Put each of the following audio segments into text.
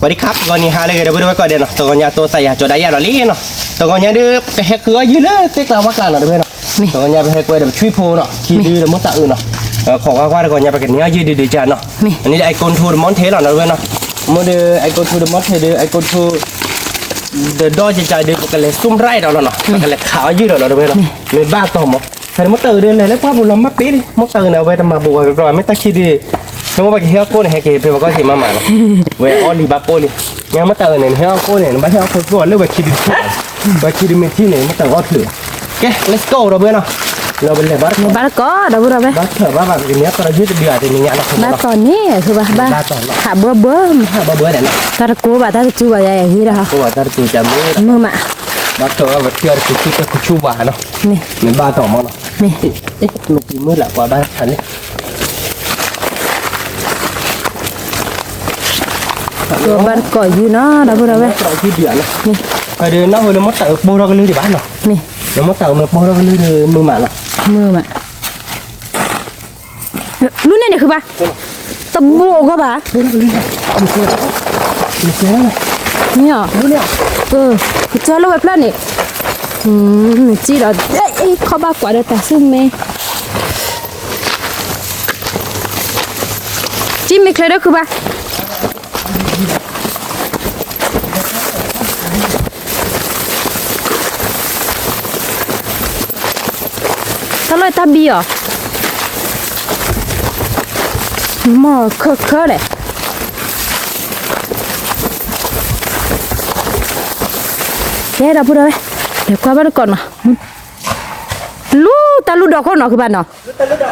ဝၤဒံခါ ဂီၤနံၤဟါလၢအဂ့ၤ ဒီပုၢ်ဝဲၢ်ကိးဂၤဒဲးနီၤ, တဂီၤညါတိသးယၤ ကၠီၤဒၣ်ယၤဒီးလံနီၤ, တဂီၤညါဒီး ပဟဲဃုအီၣ်ယုၢ်လၢသ့ၣ်ကျါဝၣ်ကျါနီၤ ဒီပုၢ်ဝဲၢ်နီၤ, တဂီၤညါပဟဲကွဲဒီးပထွံၣ်ဖိနီၤ, ခံဒုဒီးမိၢ်သးအုးနီၤ, ခိးကွၢ်ကွၢ်တဂီၤညါ ပကန့ၢ်အီၣ်ယုၢ်ဒုးဒုးကနီၤ, အန့ၣ်ဒီး အဲကိထူဒီးမီၣ်ထဲလီၤနီၤ ဒီပုၢ်ဝဲၢ်နီၤ, မ့ၢ်ဒီး အဲကိထူဒီးမီၣ်ထဲဒီး အဲကိထူ ဒီးဒီကကဒီး ပကလဲၤ zoom right ဒီးလီၤနီၤ, ပကလဲၤခးအီၣ်ယုၢ်ဒီးလီၤ ဒီပုၢ်ဝဲၢ်နီၤ, မ့ၢ်ဘၣ်တီၤမး, ဖဲန့ၣ်မိၢ်သးအုးဒီးလဲၤလၢပှၢ်ပူၤလီၤမၢ်ပ့လံ, မိၢ်သးအုးန့ၣ် အဝဲတမၤဘူးဝဲကီး မ့ၢ်တၢ်ခံဒုး, မ့ၢ်မိၢ်ပကဟ့ၣ်အီၣ်ကိၣ်န့ၣ် ဟဲက့ၤဖဲပကီၢ်ဆံးမးမးနီၤ, ဝဲအီၣ်လံဘၣ်ကိၣ်လံ, ညါမိၢ်သးအုးန့ၣ် နဟ့ၣ်အီၣ်ကိၣ်န့ၣ် နဘၣ်ဟ့ၣ်အီၣ်ကိၣ်လၢဝဲခံဒုးတထံၣ်, ဝဲခံဒုးမ့ၢ်ထံၣ်န့ၣ် မိၢ်သးအုးအီၣ်ချုး, ကဲ let's go ဒီပုၢ်ဝဲၢ်နီၤ, လီၤပလဲၤဘၣ်တကိး, ဘၣ်တကိး ဒီပုၢ်ဝဲၢ်, ဘၣ်ထၢၣ်ဘၣ်ဘၣ် ပကန့ၢ်အီၣ်ယုၢ်တဒုးဧါ တနံၤညါနီၤ, ဘၣ်တီၤန့ၣ် ဘၣ်ဘၣ်, ဟးဘၢဘၢ, တၢ်တကိးဘၣ်တၢ်တကူဘၣ်ယၤယၤဂ့ၤဒီး, တၢ်တကိးဘၣ်တၢ်တကူတၢ်မုာ်, မုာ်မး, ဘၣ်တီၤဘၣ်ပထံၣ်အီၤတကူဆူတကူဆူဝါနီၤ, မ့ၢ်ဘၣ်တီၤမးနီၤ, မ့ၢ်, မုာ်ကမုာ်လၢကွၢ်ဘၣ်တခါန့ၣ် ဘၣ်တကိးယုၢ်နီၤ ဒီပုၢ်ဝဲၢ်, ဒီးနၢ်ဟူလၢမိၢ်သးအုးပိၢ်ထီၣ်ကလုၢ်ဒံးဘၣ်နီၤ, မ့ၢ်, ဒီးမိၢ်သးအုးမ့ၢ်ပိၢ်ထီၣ်ကလုၢ်ဒီးမုာ်မးနီၤ, မုာ်မး, လူန့ၣ်န့ၣ်ဃုဘၣ်, တဘိးအဂီၢ်ဘၣ်, မ့ၢ်, ကၢလၢဝဲဖျၢၣ်န့ၣ်, ကံဒီး, ခီၣ်ဘၣ်ကွၢ်ဒီးတၢ်ဆူမဲ ကံမ့ၢ်ချၢဒီးခုဘၣ်, တၢ်လီၢ်တၢ်ဘံၣ်အီၤ, မီၢ်ခၢၣ်ခၢၣ်လဲၣ်, ကဲဒီပုၢ်ဝဲၢ်, လဲၤကွၢ်ဘၣ်တကိးနီၤ, လူတၢ်လူဒီးခိၣ်နီၤခုဘၣ်နီၤ, အ ယတိၢ်လိာ်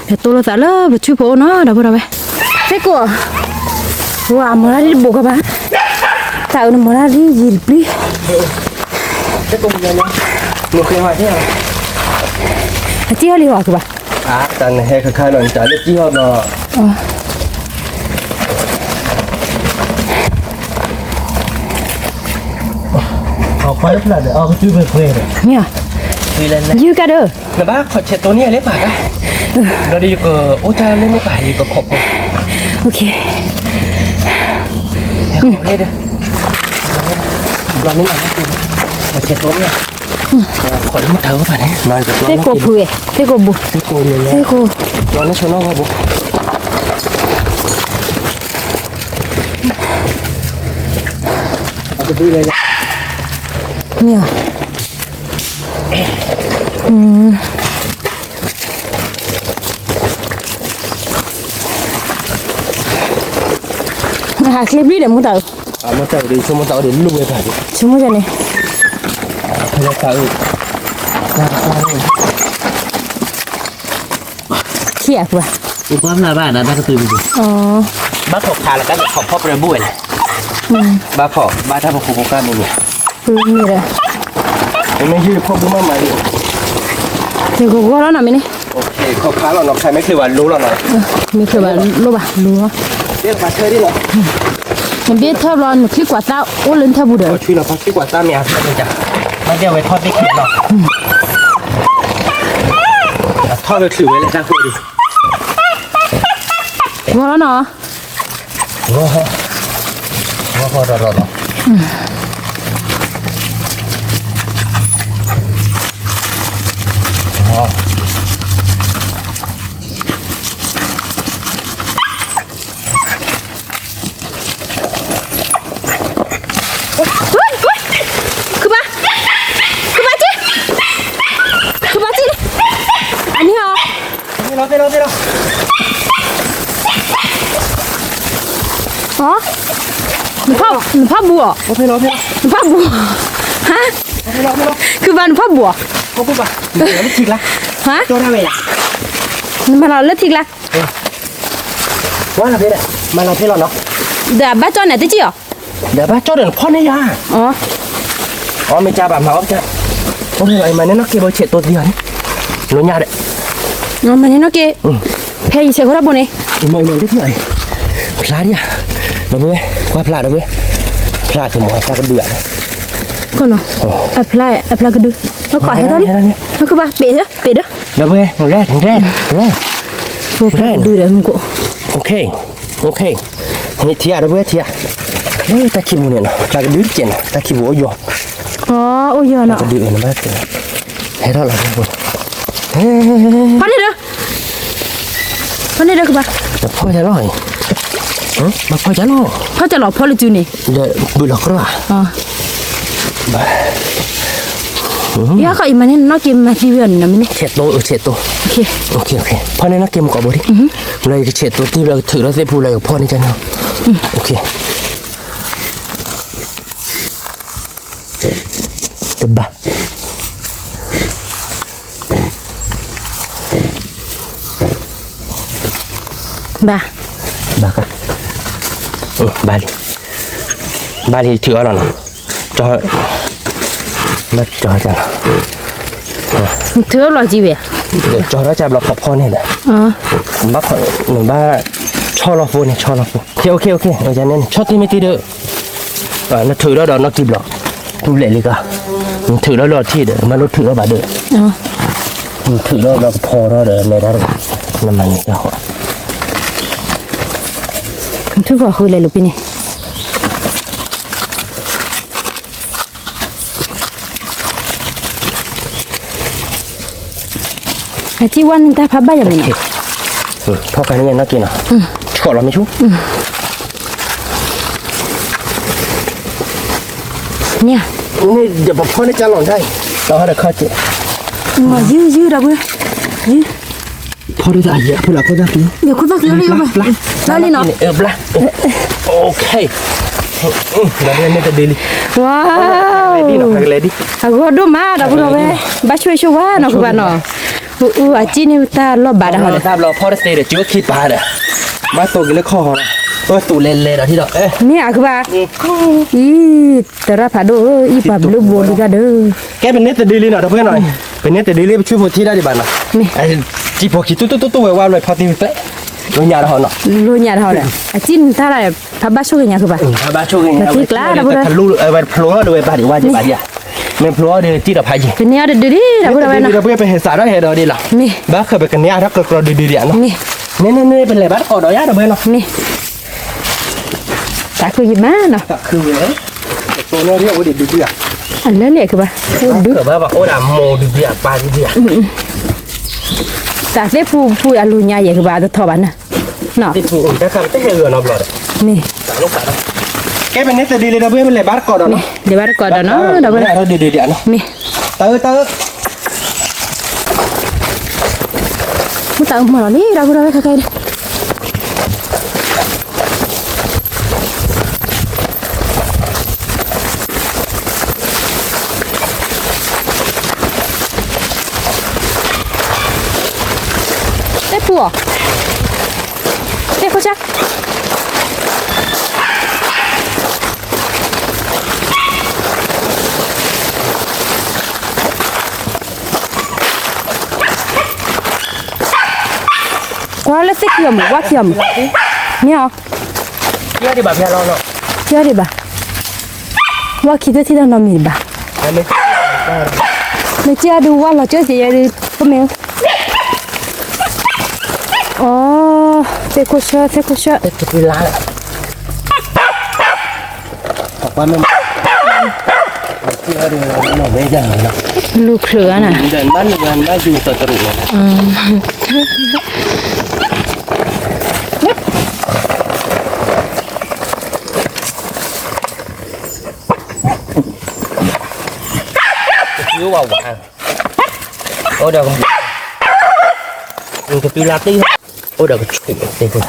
သးလၢပထွံၣ်ဖိအိၣ်နီၤ ဒီပုၢ်ဝဲၢ်, သ့ၣ်ကိး, ဝၤမီၤတၢ်ဒ်တဘိးကဘၣ်, တၢ်အုးနမီၤတၢ်ဒ်ယံာ်တပျံၤ, အတံၢ်ဟီၣ်လံဝၤကဘၣ်, တၢ်နဟဲခါခါဒီးနတၢ်လၢတံၢ်ဟီၣ်ဘျီ အခွါလၢဖျၢၣ်ဒီး အကတုၤဖဲဖဲဒီး, မ့ၢ်, ယုၢ်ကဒီး, နဘၣ်ခီၣ်ဆဲးတိန့ၢ်လၢပၢ်ကါ, ဒီးယကအိၣ်တၢ်လၢန့ၣ်ပၢ် ယကခီၣ်ဖိ, ဘျီန့ၣ်, ခီၣ်ဆဲးတိန့ၢ်, သ့ၣ်ကိးဖုဝဲ, သ့ၣ်ကိးဘူး, သ့ၣ်ကိး, ဘျီန့ၣ်ဆိနီၢ်ဂီၢ်ဘူး မ့ၢ်, ဟးချ့ဘျံၣ်ဒီး မူတၢ်အုး, မူတၢ်အုးဒီး ဆိကမိၣ်တၢ်အုးဒီး လူဝဲတၢ်ဒီး ဆိကမိၣ်န့ၣ်, ဖဲလၢတၢ်အုး, ခံအပှၤ, ဘၣ်ဖျါဘၣ်ဒၣ်တၢ်ကတုၤန့ၣ်, ဘၣ်ဖီၣ်ဖးလၢကါန့ၣ် ဖီၣ်ဖီၣ်ပြဲၤဘိၣ်ဝဲလဲၣ်, ဘၣ်ဖီၣ် ဘၣ်တၢ်ဖီၣ်ဖိဖိကါန့ၣ်န့ၣ်, မ့ၢ်ယုၢ်ဖီၣ်ဘိၣ်မးမးလံ, ယကဂီၢ်လီၤနီၤမ့ၢ်န့ၣ်, ခီၣ်ဖးလီၤနီၤ ခါမ့ၢ်ချုးဘၣ်လိလီၤနီၤ, မ့ၢ်ချုးဘၣ်လိဘၣ်လိလီၤ, နဘ့ၣ်ထၢၣ်ဘျီ နချံကွၢ်သၣ်အိၣ်လၢနထၢၣ်ပူၤဒီး, ချံကွၢ်သၣ်မ့ၢ်အဖျၢၣ်န့ၣ်, ဘၣ်တဲဝဲထီၣ်သ့ၣ်ခံလီၤ အထီၣ်လၢချုးဝဲလၢတၢ်ဃိဒံး, ဂီၢ်လီၤနီၤ, ဂီၢ်, ဂီၢ်ဃီဒီးဒီးလီၤ, ခုဘၣ်, ခုဘၣ်က့, ခုဘၣ်က့, အနံၤဟီ, ဟီ, နဖးဘူးအီၤ, နဖးဘူး, ဟါ, ခုဘၣ်နဖးဘူးအီၤ, ဟါ, နမၤလီၤလၢထံကျါ မၤလီၤဖဲလီၤနီၤ, ဒီးအဘၣ်ကၠီၣ်န့ၣ်တကံၢ်အီၤ, ဒီးဘၣ်ကၠီၣ်ဒီးနဖီၣ်န့ၢ်ယၤ, အီ မ့ၢ်ကၢဘၣ်မၤအီၣ်ကၢ, အိၣ်မ့ၢ်လီၤ မၤန့ၢ်နီၢ်က့ဘိဆဲးတိသံအီၤန့ၣ်, လိညါဒီး, မၤန့ၢ်နီၢ်က့, ဖဲယဆဲးခိၣ်ထီၣ်ဘိန့ၣ်, ဖျါဒံးဧါ, ဒီပုၢ်ဝဲၢ်, ကွၢ်ဖျါဒီပုၢ်ဝဲၢ်, ဖျါကမီၤအဖျါကဒုဧါ, အဖျါ, အဖျါကဒု, လီၤခီဟဲထီၣ်လံ, လီၤခီဘၣ်, ပ့ၤဒီး, ပ့ၤဒီး, ဒီပုၢ်ဝဲၢ်, ရဲၣ်, ရဲၣ်, ဖျါကဒုဒီးမူကိး, အိၣ်ခ့ အိၣ်ခ့, ထံၣ်ဧါ ဒီပုၢ်ဝဲၢ် ထံၣ်ဧါ, တၢ်ခံပူၤန့ၣ်နီၤ တၢ်ကဒုတကဲးနီၤ တၢ်ခံပူၤအိၣ်ယီၤ, အိၣ်ယီၤနီၤ, တၢ်ကဒုန့ၣ်ဘၣ်တဲ, ဟဲထီၣ်လီၤ, ဖီန့ၣ်ဒီး, ဖီန့ၣ်ဒီးကဘၣ်, ဖီၣ်ယၤလီၤ, ဖီၣ်ယၤလီၤ, ဖီၣ်လၢတုၤန့ၣ်, ဘုလီၤကြၢး, ယခီအံၤမၤန့ၢ်နီၢ်က့ၤမၤသံဝဲအီၤန့ၣ်နီၤမ့ၢ်န့ၣ်, ဆဲးတိ, ဆဲးတိ, ဖီန့ၢ်နီၢ်က့ၤမ့ၢ်ကိးဘိဒံး, လၢယကဆဲးတိတ့ၢ်ဘျီကထုးထီၣ်သ့ၣ်ဖူလၢယကဖီၣ်န့ၢ်ကန့ၣ်, တဘၣ် ဘၣ်, ဘၣ်, ဘၣ်လံ, ဘၣ်လံ ထုးအီၤလီၤနီၤ, ကၠီ, ဘၣ်ကၠီ, ထုးအီၤလီၤကံဝဲ, ကၠီထီၣ်ကဘျီဖီဖီန့ၣ်ဒီး, ဘၣ်, ဘၣ်ဆီလီၤဖိန့ၣ် ဆီလီၤဖိ, ဆီတ့ၢ်မ့ၢ်တ့ၢ်ဒီး နထုးထီၣ်ဒီးနီၢ်ကံဘျီ, တူၢ်လဲၣ်လံက, နထုးထီၣ်လီၤထံၣ်ဒီး မ့ၢ်လိၣ်ထုးထီၣ်ဘၣ်ဒီး, နထုးထီၣ်ဒီးကဖီထီၣ်ဒီး လဲၤတၢ်တဂၤ, နမၤန့ၢ်တၢ်ဃီ, နထုးဃီၤဃုလဲၤလိာ်ဖဲန့ၣ်, အထံဝါန့ၣ်တၢ်ဖးဘၣ်ယၤန့ၣ်နီၤ, ဖီၣ်ခါန့ၣ်နီၢ်က့နီၤ, ဆီၣ်လီၤမ့ၢ်ဆူ န့ၣ်, န့ၣ်ဒီးပဖီၣ်န့ၢ်ကၢ်လီၤဒၣ်အံၤ, ဒီးဟီဒီးခီၣ်က့, ယုၢ်ယုၢ်ဒီပုၢ်ဝဲၢ်, ယုၢ်, ဖီၣ်ဒၣ်အံၤ အဖိလၢ်ခိၣ်သၣ်ဖံး, ယခိၣ်သၣ်ဖံးလၢယဘျါ, ဘျါလံနီၤ, ဘျါ, အိၣ်ခ့, ဒီးန့ၣ်တဒုလံ, ဝါ, ဖးကလဲၤဒံး, အဂီၢ်ဒိၣ်မးဒီပုၢ်ဒီဝဲၢ်, ဘၣ်ဆိၣ်ဂ့ၤဆိၣ်ဝါနီၤ ကဘၣ်နီၤ, အူအူအစံၣ်န့ၣ်တၢ်လီၢ်ဘၣ်ဒၣ်ဟီဒီး, တၢ်ဘျီဖီၣ်တသ့ဒီး ကၠိခံပၤဒီး, ဘၣ်သိးက့ၤလၢခီၣ်ဟီဒီး, ပသိးလဲၤလဲၤဒီးထံဒီး, မ့ၢ်အကဘၣ်, အံၤ, သရၣ်ဖးဒိၣ်ဧၢ, အံၤပှၤဘျုးဘိဒုးတၢ်ဒီး, ကဲပန့ၢ်တဒုလံနီၤ ဒီပုၢ်ဝဲၢ်နီၤ, ပန့ၢ်တဒုလံ ပဆူၣ်ဖိထံတၢ်ဒံးဘၣ်နီၤ, မ့ၢ်, တံၤဖိခံတူတူတူတူဝဲဝါဘျီဖီၣ်သံဝံၤကျဲ, လိညါဒီးဟီနီၤ, လိညါဒီးဟီဒီး, အစံၣ်န့ၣ်တၢ်လၢ, ဖးဘၣ်ဆိၣ်ဂ့ၤညါကဘၣ်, ဖးဘၣ်ဆိၣ်ဂ့ၤညါ, ဖျိအဝဲဖျိအီၤဒီးဝဲဘၣ်ဒံးဝါဒံးဘၣ်ဒံးဧါ, မ့ၢ်ဖျိအီၤဒီးတံၢ်ဒီးဖးယံၤ, ပန့ၢ်အီၤတဒုဒံး ဒီပုၢ်ဒီဝဲၢ်နီၤ, ဒီပုၢ်ဝဲၢ် ပဟဲစးထီၣ်ဟဲဒီးဒံးလီၤ, မ့ၢ်, ဘၣ်ဃးပကန့ၢ်အါထီၣ်ကကြီဒုဒုဒံးဧါနီၤ, မ့ၢ်, န့ၣ်န့ၣ်န့ၣ် ပလဲၤဘၣ်တကိးဒီးယါ ဒီပုၢ်ဝဲၢ်နီၤ, မ့ၢ်, တၢ်ခုယမါနီၤ, တၢ်ခုဝဲ, တကိးန့ၢ်ဒံးအိၣ်ဒံးဒုဒုဧါ, အလၢလံကဘၣ်, အိၣ်ဒု, ဘၣ်ဘၣ်အိၣ်ဒၣ်မိၢ်ဒုဒုဧါ ပၢ်ဒုဒုဧါ, တၢ်သ့ၣ်ဖူဖူအလိညါယဲၢ်ကဘၣ်တထီၣ်ဘၣ်နၤ, သ့ၣ်ဖူတၢ်ခါပတဟဲဂီၤနီတဘျီဒီး, မ့ၢ်, ကဲပန့ၢ်တဒုလံ ဒီပုၢ်ဝဲၢ် ပလဲၤဘၣ်တကိးဒီးနီၤ, လဲၤဘၣ်တကိးဒီးနီၤ ဒီပုၢ်ဝဲၢ်, မ့ၢ်, တၢ်အၢ တၢ်အၢ မ့ၢ်တၢ်အၢမးလီၤလံ ဒီပုၢ်ဒီဝဲၢ် ခဲကဲဒၣ် သ့ၣ်ဖူအီၤ, သ့ၣ်ဖူဆါ, ကွၢ်လၢသ့ၣ်ခံအီၤမး ဝါခံအီၤမး, မ့ၢ်အီၤ, ဒံးဘၣ်, ဝါခံသ့ၣ်ထံၣ်တၢ်နီတမံၤဘၣ်, မ့ၢ်ကဲအဒုးဝါလီၤကၢစ့ယဲဒုး ကမ့ၢ်, အိ, သ့ၣ်ခိၣ်ဆၢ သ့ၣ်ခိၣ်ဆၢ လူၤချုးဧါနၤ, အိၣ်ဒီးက, ကတုၤလၢတံၢ်, အိၣ်ဒီးကဆူၣ်,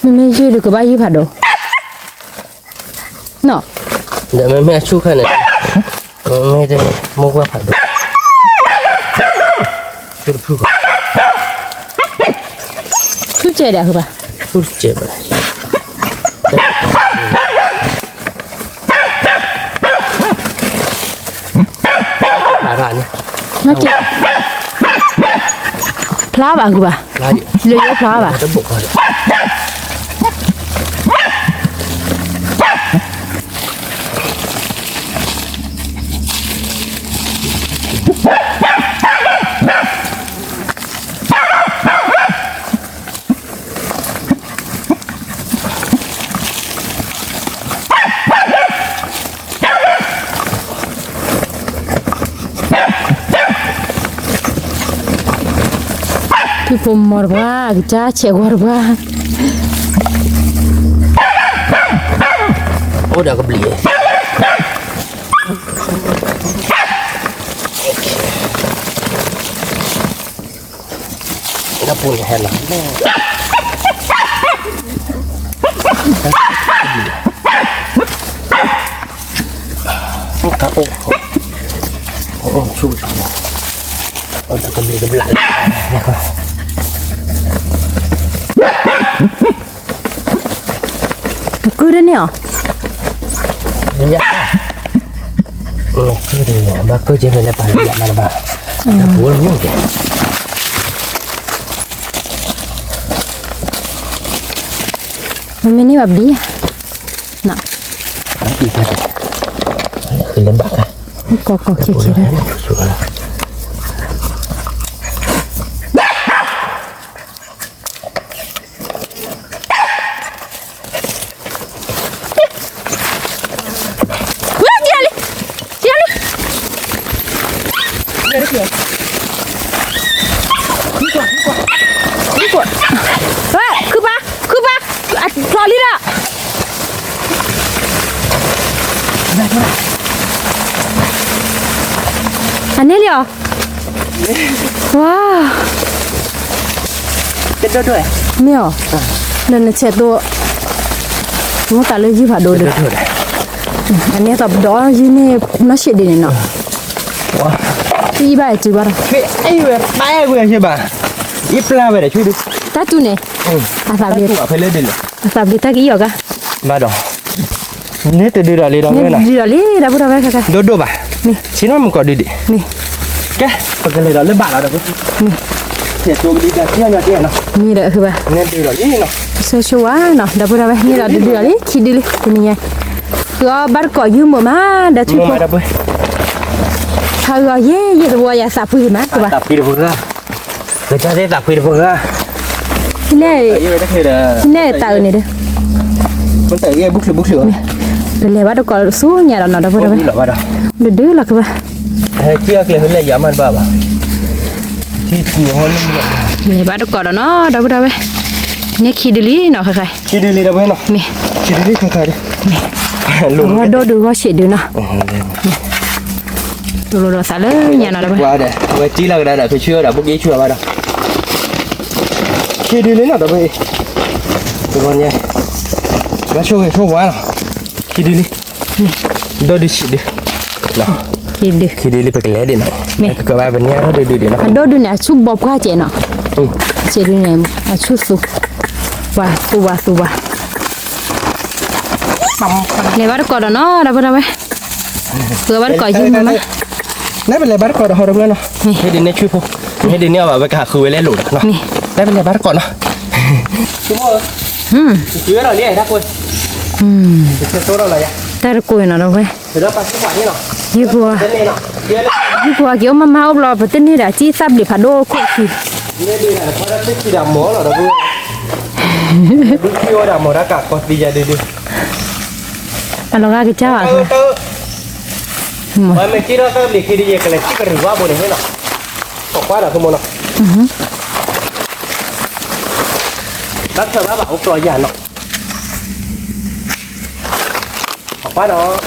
မ့မ့ၢ်ယုၢ်ဒီးကဘၣ်ယုၢ်ဖးဒိၣ်, နီၤ, ဒီးမ့မ့ၢ်အဆူၣ်ခဲန့ၣ်, မ့မ့ၢ်မိၢ်ကွၢ်ဖးဒိၣ်, ဆူၣ်စဲးဒီးဘၣ်, ဆူၣ်စဲးဘၣ် ဖျါဘၣ်ဂုၤဘၣ်, လၢယဖျါဘၣ်. ဖိမီၤတပှၢ် ကစၢ်ဆဲးဂီၤတပှၢ်, အိၣ်ဒီးကဘျံး, နပူၤန့ၣ်ဟဲလီၤ, အိၣ်အိၣ်ဆူၣ်, အိၣ်ဒီးကဘျံးကဘျၣ်လီၤ, ကကုၢ်တန့ၢ်အီၤ, ဘၣ်ကုၢ်က့ၤဖဲလဲၣ်ပာ်လၢယမၤတဘၣ်, တၢ်ပူၤလၢမ့ၢ်ကဲ, မ့မ့ၢ်န့ၢ်ဘၣ်ဘျံၤ, န, ကီကီခဲခဲဒၣ် ဝဲ က့ၤလံ, က့ၤလံ, ဝဲ ခုပာ်, ခုပာ်, အဖျီလံဒီး, အန့ၣ်လံအီၤ, ဝါ, မ့ၢ်အီၤ, နနဆဲးသိ, မိၢ်သးလၢယုၢ်ဖးဒိၣ်ဒီး, အန့ၣ်သးဒီးယုၢ်န့ၣ်နီၢ်ဆံးဒ်န့ၣ်နီၤ, အံၤဘၣ်အစုဘၣ်ဒီး, အံၤဝဲတၢ်ဝဲယဘၣ်, ယပျၢ်ဝဲဒီးဆူၣ်ဒီး, တၢ်တူၢ်န့ၣ်, အသးဘျ့, အသးဘျ့တၢ်ကအံၤအီၤကါ, ဘၣ်ဒီး န့ၣ်တဒုဒီးလံဒီးဝဲနီၤ, ဒုဒီးလံဒီပုၢ်ဒီဝဲၢ်ခဲခဲ, ဒိၣ်ဒိၣ်ဘၣ်, မ့ၢ်, ဆ့ၣ်နီၤမုၢ်ကီၢ်ဒုဒံး, မ့ၢ်, ကဲ, ပကလဲၤဒီးလၢဘၣ်လီၤဒီး, မ့ၢ်, ဆဲးသိဘျံၤတၢ်ထံၣ်အီၤညီတ့ၢ်နီၤ, မ့ၢ်ဒီးဟုဘၣ်, န့ၣ်ဒုဒီးလံနီၤ, ဆိဆိဝါနီၤ ဒီပုၢ်ဒီဝဲၢ် န့ၣ်ဒီးဒုဒီးလံ ခံဒုလံ တနံၤညါ, ဃုအီၣ်ဘၣ်တကိးယုၢ်မုာ်မး ဒီးထွံၣ်ဖိ, ဟးဂီၤယဲယဲတဝီယၤသးပှ့ၤမး ကဘၣ်, သးပှ့ၤတပှ့ၤဂၤ, ကစၢ်သ့ၣ်သးပှ့ၤတပှ့ၤဂၤ, န့ၣ်, န့ၣ်တၢ်အုးန့ၣ်ဒီး, ပလဲၤဘၣ်တကိးဆူညါဒီးနီၤ ဒီပုၢ်ဒီဝဲၢ်, ဒုဒုလီၤကဘၣ်, လဲၤဘၣ်တကိးဒီးနီၤ ဒီပုၢ်ဒီဝဲၢ်, န့ၣ်ခံဒုလံနီၤ ခဲခါ, မ့ၢ်, ဂီၢ်ဒိၣ်ဒုဂီၢ်ဆံးဒုနီၤ, တလိၣ်ဒီးသးလၢညါနီၤ ဒီပုၢ်, ဝဲတံၢ်လီၤကဒါဒီး ဖဲဆူအီၤဒီး ဘိၣ်က့ၤဆူအဘၣ်ဒီး, ခံဒုလံနီၤ ဒီပုၢ်, တဂီၤညါ, ဘၣ်ဆိၣ်ဂ့ၤဆိၣ်ဝါနီၤ, ခံဒုလံ, ဒိၣ်ဒုဆံးဒု, ခံဒုလံ ပကလဲၤဒံးနီၤ, ကကဘၣ်ပန့ၢ်ထီၣ်ဒုဒုဒံးနီၤ, အဒိၣ်ဒုန့ၣ် အဆူၣ်ဘီပှၢ်ကဲနီၤ, ဆံးဒုန့ၣ် အဆူၣ်သူ, ဝါသူဝါသူဝါ, လဲၤဘၣ်တကိးဒီးနီၤ ဒီပုၢ်ဒီဝဲၢ်, ဃုဘၣ်တကိးယုၢ်မုာ်မး, နပလဲၤဘၣ်တကိးဒီးဟီဒီပုၢ်နီၤ, ဟ့ၣ်ဒုန့ၢ်ထွံၣ်ဖိ, ဟ့ၣ်ဒုန့ၢ်အီၤဘၣ် ဝဲကဟးဃုဝဲလဲၤလိာ်ဒီးနီၤ, နပလဲၤဘၣ်တကိးနီၤ, တၢ်တကိးနီၤ ဒီပုၢ်ဝဲၢ်, ယုၢ်ဖိ, ယုၢ်ဖိက့ၤအိၣ်မးမးအိၣ်ဘျီ ပတန့ၢ်ဒီး ကံၣ်သၣ်ဘျ့းဖးဒိၣ်ခိၣ်ခံ အလီၤဂာ်ကစၢ်ဘၣ်, မ့ၢ်တၢ်လီၤဂာ်ကစၢ်ဘၣ်, မ့ၢ်က့ၤထီၣ်တၢ်ဘျ့းခံဒုယကလဲၤထံၣ်ကရူၢ်ဝါဘိန့ၣ်နီၤ, ပိာ်ခွါဒီးဖိမနီၤ, ဘၣ်ဆၢဘၣ်ဘၣ်အိၣ်ကျီယၤနီၤ အပၢ်ဒီး,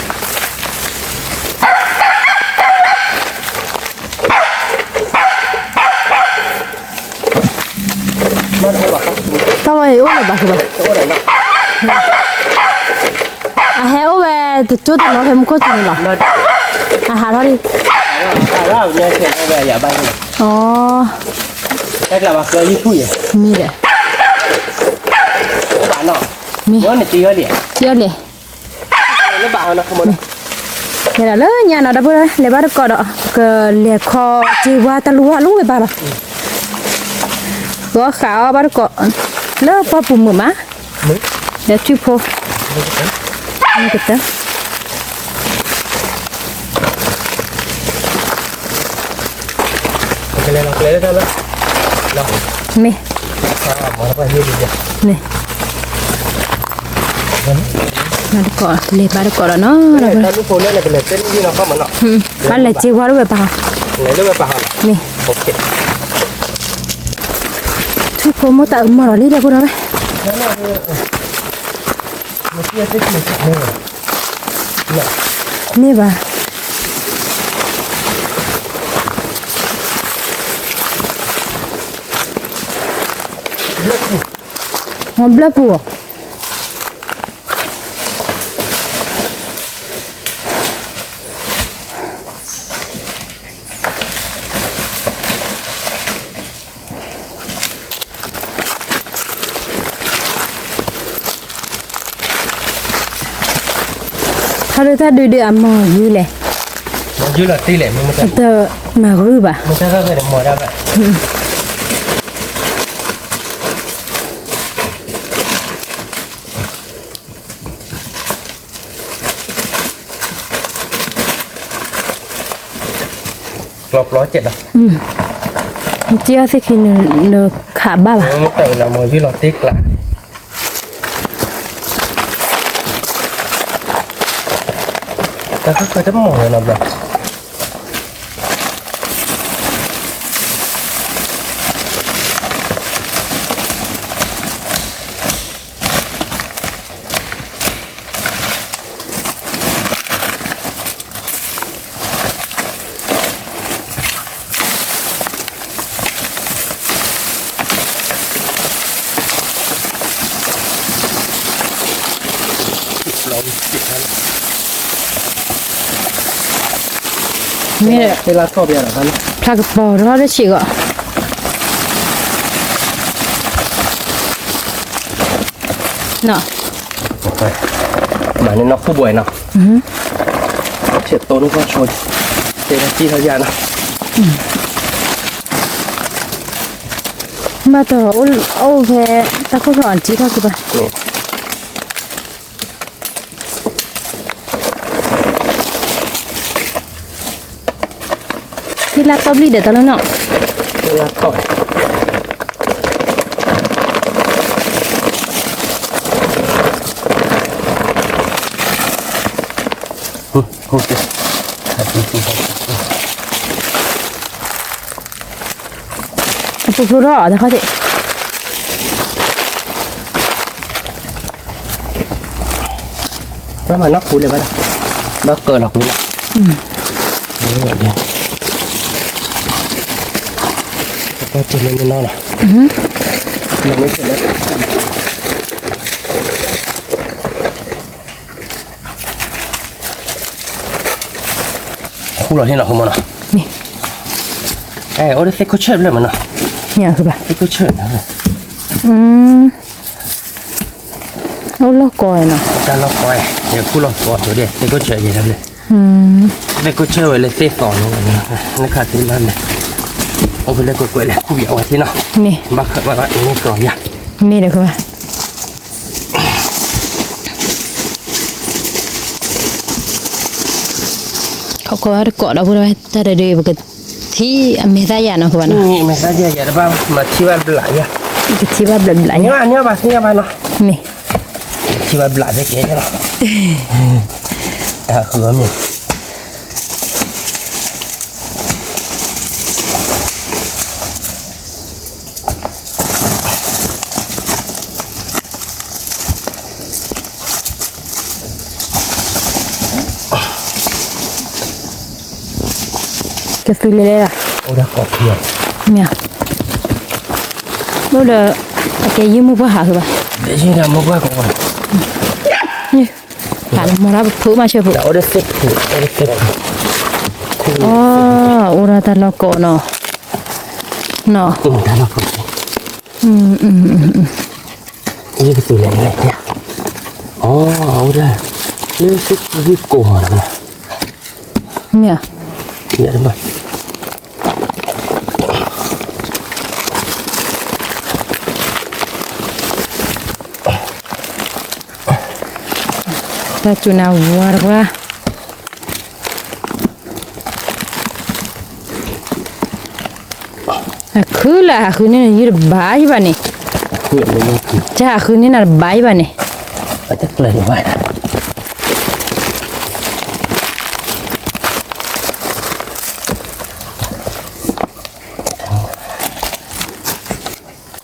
တၢ်ဝဲအံၤအိၣ်လၢၤဘၣ်ဃုဘၣ်, အဟဲအိၣ်ဝဲတကၠိတနီၤဖဲမူခိၣ်စူၤန့ၣ်လီၤ, အဟးထီၣ်လံ, အ, မ့ၢ်ဒီး, မ့ၢ်, လဲၤဒၣ်လၢညါနီၤ ဒီပုၢ်ဒီဝဲၢ် လဲၤဘၣ်တကိးဒီး ကလဲၤခီက့ၤဝါတၢ်လီၢ်ဝါလီၢ်ဝဲဘၣ်လီၤ, ဂီၤဃးအီၣ်ဘၣ်တကိး လၢပှၢ်ပူၤမုာ်မး, ဒီးထွံၣ်ဖိ, မ့ၢ်ကတၢၢ် မ့ၢ်, မ့ၢ်, ဘၣ်တကိး လဲၤဘၣ်တကိးဒီးနီၤ, ဘၣ်လဲၤစ့ဝါလၢဝဲပၢ်, မ့ၢ်, ဖိမိၢ်တၢ်အၢၣ်မီၢ်ဒီးလံဒီးဖိဒီးဝဲ, မ့ၢ်ဘၣ်, မ့ၢ်ဘျၢပူၤ, ထီၣ်ဒုးတၢ်ဒုးဒုးအမီၢ်ယုလဲၣ်, မီၢ်ယုလီၤတံၢ်လဲၣ်, မ့ၢ်တမၤဂုၢ်ဘၣ်, မ့ၢ်တၢ်ဂ့ၢ်န့ၣ်မီၢ်ဒၣ်ဘၣ်. ကျီပျီစဲးဒီး, မ့ၢ်တၢ်သ့ၣ်ခံနလၢခးဘၣ်ဘၣ်, မ့ၢ်တၢ်အၢၣ်လီၤမီၢ်ယုလီၤတံၢ်ကျါ, တၢ်ဃၣ်ဃၢၤတမီၢ်လီၤနီၤဘျီ မ့ၢ်ဖျါကပီၤထီၣ်လၢဆံးဂီၢ်, နီၤ, မၤန့ၢ်နီၢ်ခိၣ်ဘှဲးနီၤ, ဆဲးတိၢ်န့ၢ်ကီၢ်ဆိ, တဲတၢ်စံၣ်ထီၣ်ယၤနီၤ, ဘၣ်တအိၣ်ဖဲ တၢ်ခိၣ်ဖျီၣ်အစံၣ်ထီၣ်က့ၤဘၣ်. ဟ့ၣ်လၢတီၢ်ဘျံၣ်ဒီးတၢ်လီၤနီၤ, ဟ့ၣ်လၢတီၢ်, အပူၤဖျိထီၣ်တခီသ့ၣ်, ဘၣ်မၤနီၢ်ခူလဲၣ်ဘၣ်ဒီး, ဘၣ်ကၢၤလီၤခူလီၤ, ကၢၤလၢမ့ၢ်နီၢ်လီၤ, မ့ၢ်နီၢ်လီၤ, ခူလီၤန့ၣ်လီၤ ဃိမနီၤ, အဲ အိၣ်ဒီးသ့ၣ်ခိၣ်ဆၢၣ်ဖျၢၣ်မနီၤ, သ့ၣ်ခိၣ်ဆၢၣ်, အိၣ်လီၢ်ကီနီၤ, တၢ်လီၢ်ကီ, ယခူလီၤကီဒ်သ့ၣ်ခိၣ်ဆၢၣ်ယဲၢ်တဖျၢၣ်, သ့ၣ်ခိၣ်ဆၢၣ်ဝဲလၢသ့ၣ်သီန့ၣ်, လၢခါသ့ၣ်လၢလဲၣ်, အိၣ်ဖဲလဲၣ်ကွဲးကွဲးလဲၣ် ခူယၤဝဲသ့ၣ်နီၤ, ဘၣ်ခၢၣ်ဘၣ်ဘၣ်အံၤန့ၣ်ကီယၤ, မ့ၢ်ဒီးဃိဘၣ် ခီခီတကိးဒီပုၢ်ဒီဝဲၢ်တၢ်တဒု ပကထံၣ်အမဲာ်သၣ်ယၤနီၤ ကဘၣ်နီၤ, မဲာ်သၣ်ယၤယၤတဘၣ် မၤထံၣ်ဘၣ်ဘျးယၤ, ကထံၣ်ဘၣ်ဘျးဘျးယၤ, မ့ၢ်, ထံၣ်ဘၣ်ဘျးသ့ကဲလီၤ, တၢ်ဃုအီၤမ့ၢ် ကသူလဲၤလဲၤလီၤ, အိၣ်ဒီးကိးခံ, မ့ၢ်, အိၣ်ဒီး, အကဲယုၢ်မိၢ်ပှၢ်ဟးဃုဘၣ်, ယုၢ်ဒီးမိၢ်ပှၢ်ကိး, ဟးလၢမီၤရၣ်ပဖိမးဆၢဖိ, အိၣ်ဒီးသ့ၣ်ဖိ, အိၣ်ဒီးသ့ၣ်ဖိ, အိၣ်ဒီးတၢ်လီၢ်ကိးနီၤ, နီၤ, တၢ်လီၢ်ကိး, ယကသူလဲၤလဲၤ, အိၣ်ဒီး, လၢသ့ၣ်ဖိကိးနီၤ, မ့ၢ်, တၢ်စူၤနၤဝါတပှၢ်, အခုလၢဟးဃုန့ၢ်နယုၢ်တဘၣ်ယဘၣ်န့ၣ်, တၢ်ဟးဃုန့ၢ်နၤတဘၣ်ယဘၣ်န့ၣ်, တၢ်ကျၢၤတဘၣ်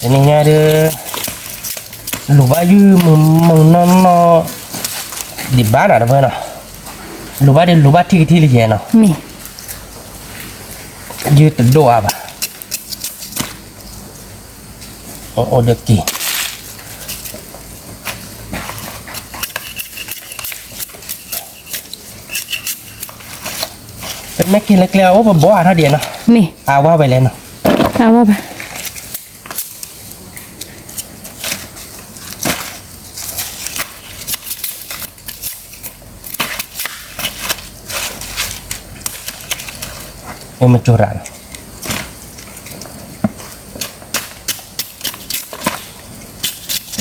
တနံၤညါဒီး လူၤဘၣ်ယုၢ်မုာ်မုာ်နီၢ်နီၢ် ဒံးဘၣ်နီၤ ဒီပုၢ်ဝဲၢ်နီၤ, လူၤဘၣ်ဒီးလူၤဘၣ်ထံကထံလၢယဲနီၤ, ယုၢ်တဒိၣ်အါဘၣ်, အိၣ်ဒီးက့ၤ ပမ့ၢ်က့ၤလၢကျဲအိၣ်ပဘီအါထီၣ်ဒံးနီၤ, အါဝဲလဲၣ်နီၤ, အါဝဲဘၣ်. မ့ၢ်မကၠိရၣ်လီၤ,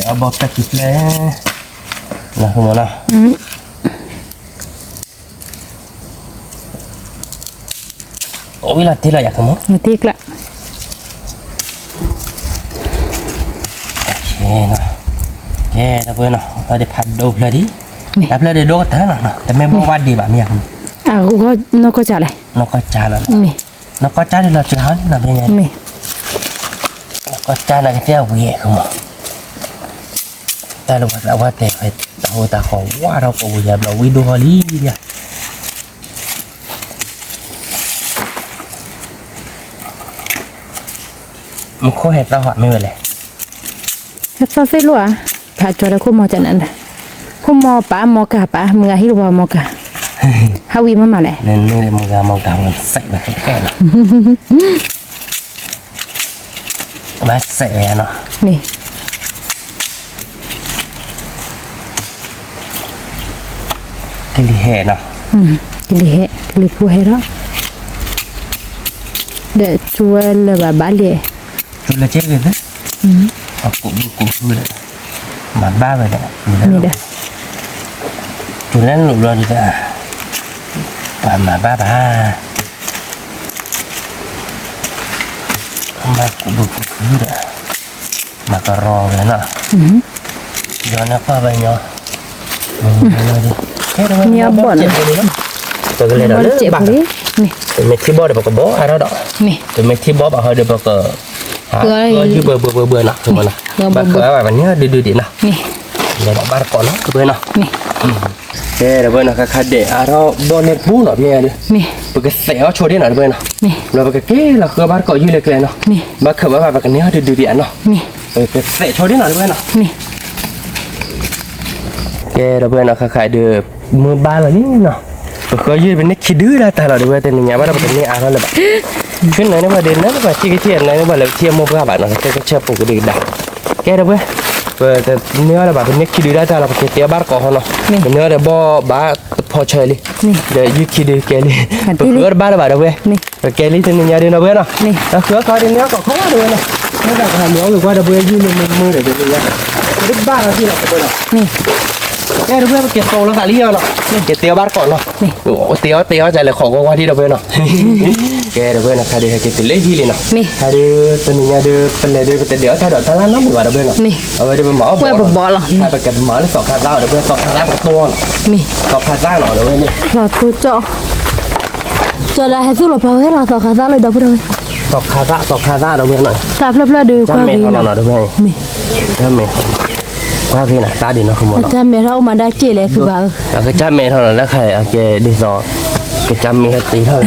အဘီတၢ်ကံၤဖျဲၣ်, နမနီၤ အိၣ်ဝံၤလီၤတ့ၢ်လီၤယၤကမီၤ, တ့ၢ်ကျၢ်, ကဲ ဒီပုၢ်ဝဲၢ်နီၤ အဝဲဒၣ်ဖးဒိၣ်ဖျၢၣ်ဒံး, တၢ်ဖျၢၣ်ဒံးဒိၣ်ကတၢၢ်နီၤ, တမ့ၢ်ဘီဘၣ်ဒံးဘၣ်မ့ၢ်ယၤကမီၤ, နီၢ်ကီၢ်ကၠၢ်လဲၣ်, နီၢ်ကီၢ်ကၠၢ်လီၤ, နီၢ်ကီၢ်ကၠၢ်ဒ်လီၤစှၤဟီန့ၣ်နီၤ, နီၢ်ကီၢ်ကၠၢ်န့ၣ်ကတဲဝံၤကမီၤ, တၢ်လၢပှၤသးဝဲတဲ တၢ်ဟိတၢ်ဃီဝါထီၣ်ပဝံၤယၤဘျီဝံၣ်ဒိၣ်ဟီလံ, မူခိၣ်ဟဲသီၣ်ဟီမ့ၢ်ဝဲလဲၣ်, ဟဲသီၣ်သ့ၣ်လိာ်ဧါ, ဖးကၠီလၢခိၣ်မီၤကၠၢ်နၤ, ခိၣ်မီၤပာ်မီၤကၢ်ပာ် မုၢ်ဂၤဟံၣ်တဝီမီၤကၢ်, ဟးဝံၤမ့ၢ်မးလဲၣ်, မုၢ်ဂၤမီၤကၢ်မ့ၢ်စဲးဝဲခဲခဲလီၤ ဘၣ်စဲးဝဲနီၤ, ကလံၤဟဲနီၤ, ကလံၤဟဲ ကလံၤဖိဟဲလီၤ, ဒီးကၠိဝဲလၢၤဘၣ်ဘၣ်လံ, ကၠိလၢကဲဂ့ၤသ့, အကူးဘုကူးဟုဒီး, မၤဘၣ်ဝဲဒီး, မ့ၢ်ဒီး, ကၠိလၢလိၤဘျီဒီး, ပှၤမၤဘၣ်ဘၣ် မၤကူးဘုကူးဟုဒီး, မၤကရီဝဲနီၤ, ယီၤန့ၣ်ပှၢ်ဘၣ်ညီ, မ့ၢ်အဘီၣ်နီၤ, ပကလဲၤဒီးလၢဘၣ်, ပမ့ၢ်ထံၣ်ဘီၣ်ဒီးပကဘီအါထီၣ်ဒီး, ပမ့ၢ်ထံၣ်ဘီၣ်ဘၣ်ဟီဒီးပက, ယုၢ်ဘၢဘၢဘၢဘၢနီၤ, ဘၣ်ဃးဘၣ်ပန့ၢ်ဒုးဒုးဒံးနီၤ, လဲၤဒီးဘၣ်တကိးနီၤ တဘျီနီၤ, ကဲ တဘျီနီၤ ခါခါဒဲးအါထီၣ်ဘီၣ်န့ၣ်ပူၤနီၤ ဖဲညါဒီး, ပကသဲးအီၣ်ဆိဒ်နီၤ တဘျီနီၤ, လီၤပကကဲလီၤဃုဘၣ်တကိးယုၢ်လၢကျဲနီၤ, ဘၣ်ခးဘၣ်ဘၣ်ပကန့ၢ်အီၣ်ဒုးဒုးဒံးအနီၤ, ပကသဲးဆိဒ်နီၤ တဘျီနီၤ ကဲ ဒီပုၢ်ဝဲၢ်နီၤ ခါခါဒီး မုၢ်ဘၣ်လီၤလံနီၤ, ပဃီယုၢ်ပန့ၢ်ခံဒုဒၣ်တၢ်လီၤ ဒီပုၢ်ဝဲၢ် တနံၤညါဘၣ်ဒီးပကန့ၢ်အါထီၣ်လၢၤဘၣ်, ဖဲနၤန့ၢ်ပှၤဒီး နၤန့ၢ်ပှၤထံၣ်ကထံၣ် နၤန့ၢ်ပှၤလၢပထံၣ်အမိၢ်ပှၢ်ဘၣ်နီၤ ကဲကဆၢပူၤကဒုကဒါ, ကဲ ဒီပုၢ်ဝဲၢ်, ပတန့ၢ်အီၣ်လၢၤဘၣ် ပန့ၢ်ခံဒုဒၣ်တၢ်လီၤ ပကတဲအီၣ်ဘၣ်တကိးဃီနီၤ, ပန့ၢ်အီၣ်ဒီးဘီၣ်ဘၣ်တဖီဆၢလံ, ဒီးယုၢ်ခံဒုကဲလံ, ပဃုအီၣ်တဘၣ်လၢၤဘၣ် ဒီပုၢ်ဝဲၢ်, ပကဲလံတနံၤညါဒီး ဒီပုၢ်ဝဲၢ်နီၤ, ဒီးဃုအီၣ်ခီဒီးန့ၢ်အီၣ်ကီးခီဒီပုၢ်ဝဲၢ်နီၤ, မ့ၢ်တၢ်ကဟးမ့ၢ်အီၣ်ဂ့ၤကွၢ် ဒီပုၢ်ဝဲၢ် ယုၢ်လၢမုၢ်မုၢ်ဒီး တနံၤညါ, ပတဘၣ်လီၤဒံးလီၤ ဒီပုၢ်ဝဲၢ်နီၤ ကဲ ဒီပုၢ်ဝဲၢ် ပကဲသိးလိာ်သးလံနီၤ, ကတဲအီၣ်ဘၣ်တကိးနီၤ, တဲအီၣ်တဲအီၣ်ကလဲၤခိးကွၢ်ကွၢ်ဒံး ဒီပုၢ်ဝဲၢ်နီၤ, ကဲ ဒီပုၢ်ဝဲၢ်နီၤ ခါဒီးဟဲက့ၤတုၤလၢဟံၣ်လံနီၤ, ခါဒီး တနံၤညါဒီး ပလဲၤဒီး ပတဒဲးအီၣ်တၢ်ဒီးတၢ်လၢနီတမံၤဘၣ် ဒီပုၢ်ဝဲၢ်နီၤ, အဝဲဒီးပမၤအီၣ်ဘီလီၤ, ပကမၤလၢသီခါသၣ်အီၤ ဒီပုၢ်ဝဲၢ် သီခါသၣ်တတီၢ်နီၤ, သီခါသၣ်နီၤ ဒီပုၢ်ဝဲၢ်န့ၣ် ကၠီလၢဟဲသူၣ်လီၤပှၤဝဲလီၤ သီခါသၣ်လၢ ဒီပုၢ်ဝဲၢ်, သီခါသၣ် သီခါသၣ် ဒီပုၢ်ဝဲၢ်နီၤ, သၣ်ဖျၢၣ်ဖျၢၣ်ဒီး ကွၢ်က့ၤနီၤ ဒီပုၢ်ဝဲၢ်, ကွၢ်က့ၤနီၤ သၣ်ဒံးနီၤ ဃမီနီၤ, တၢ်မဲာ်ထီၣ်အိၣ်မးဒၣ်က့ၣ်လဲၣ် ခုဘၣ်ဧၢ, အကစၢ်မဲာ်ထီၣ်နီၤ လၢခါအကဲဒ်သိး ကစၢ်မဲာ်ဟဲတ့ထီၣ်,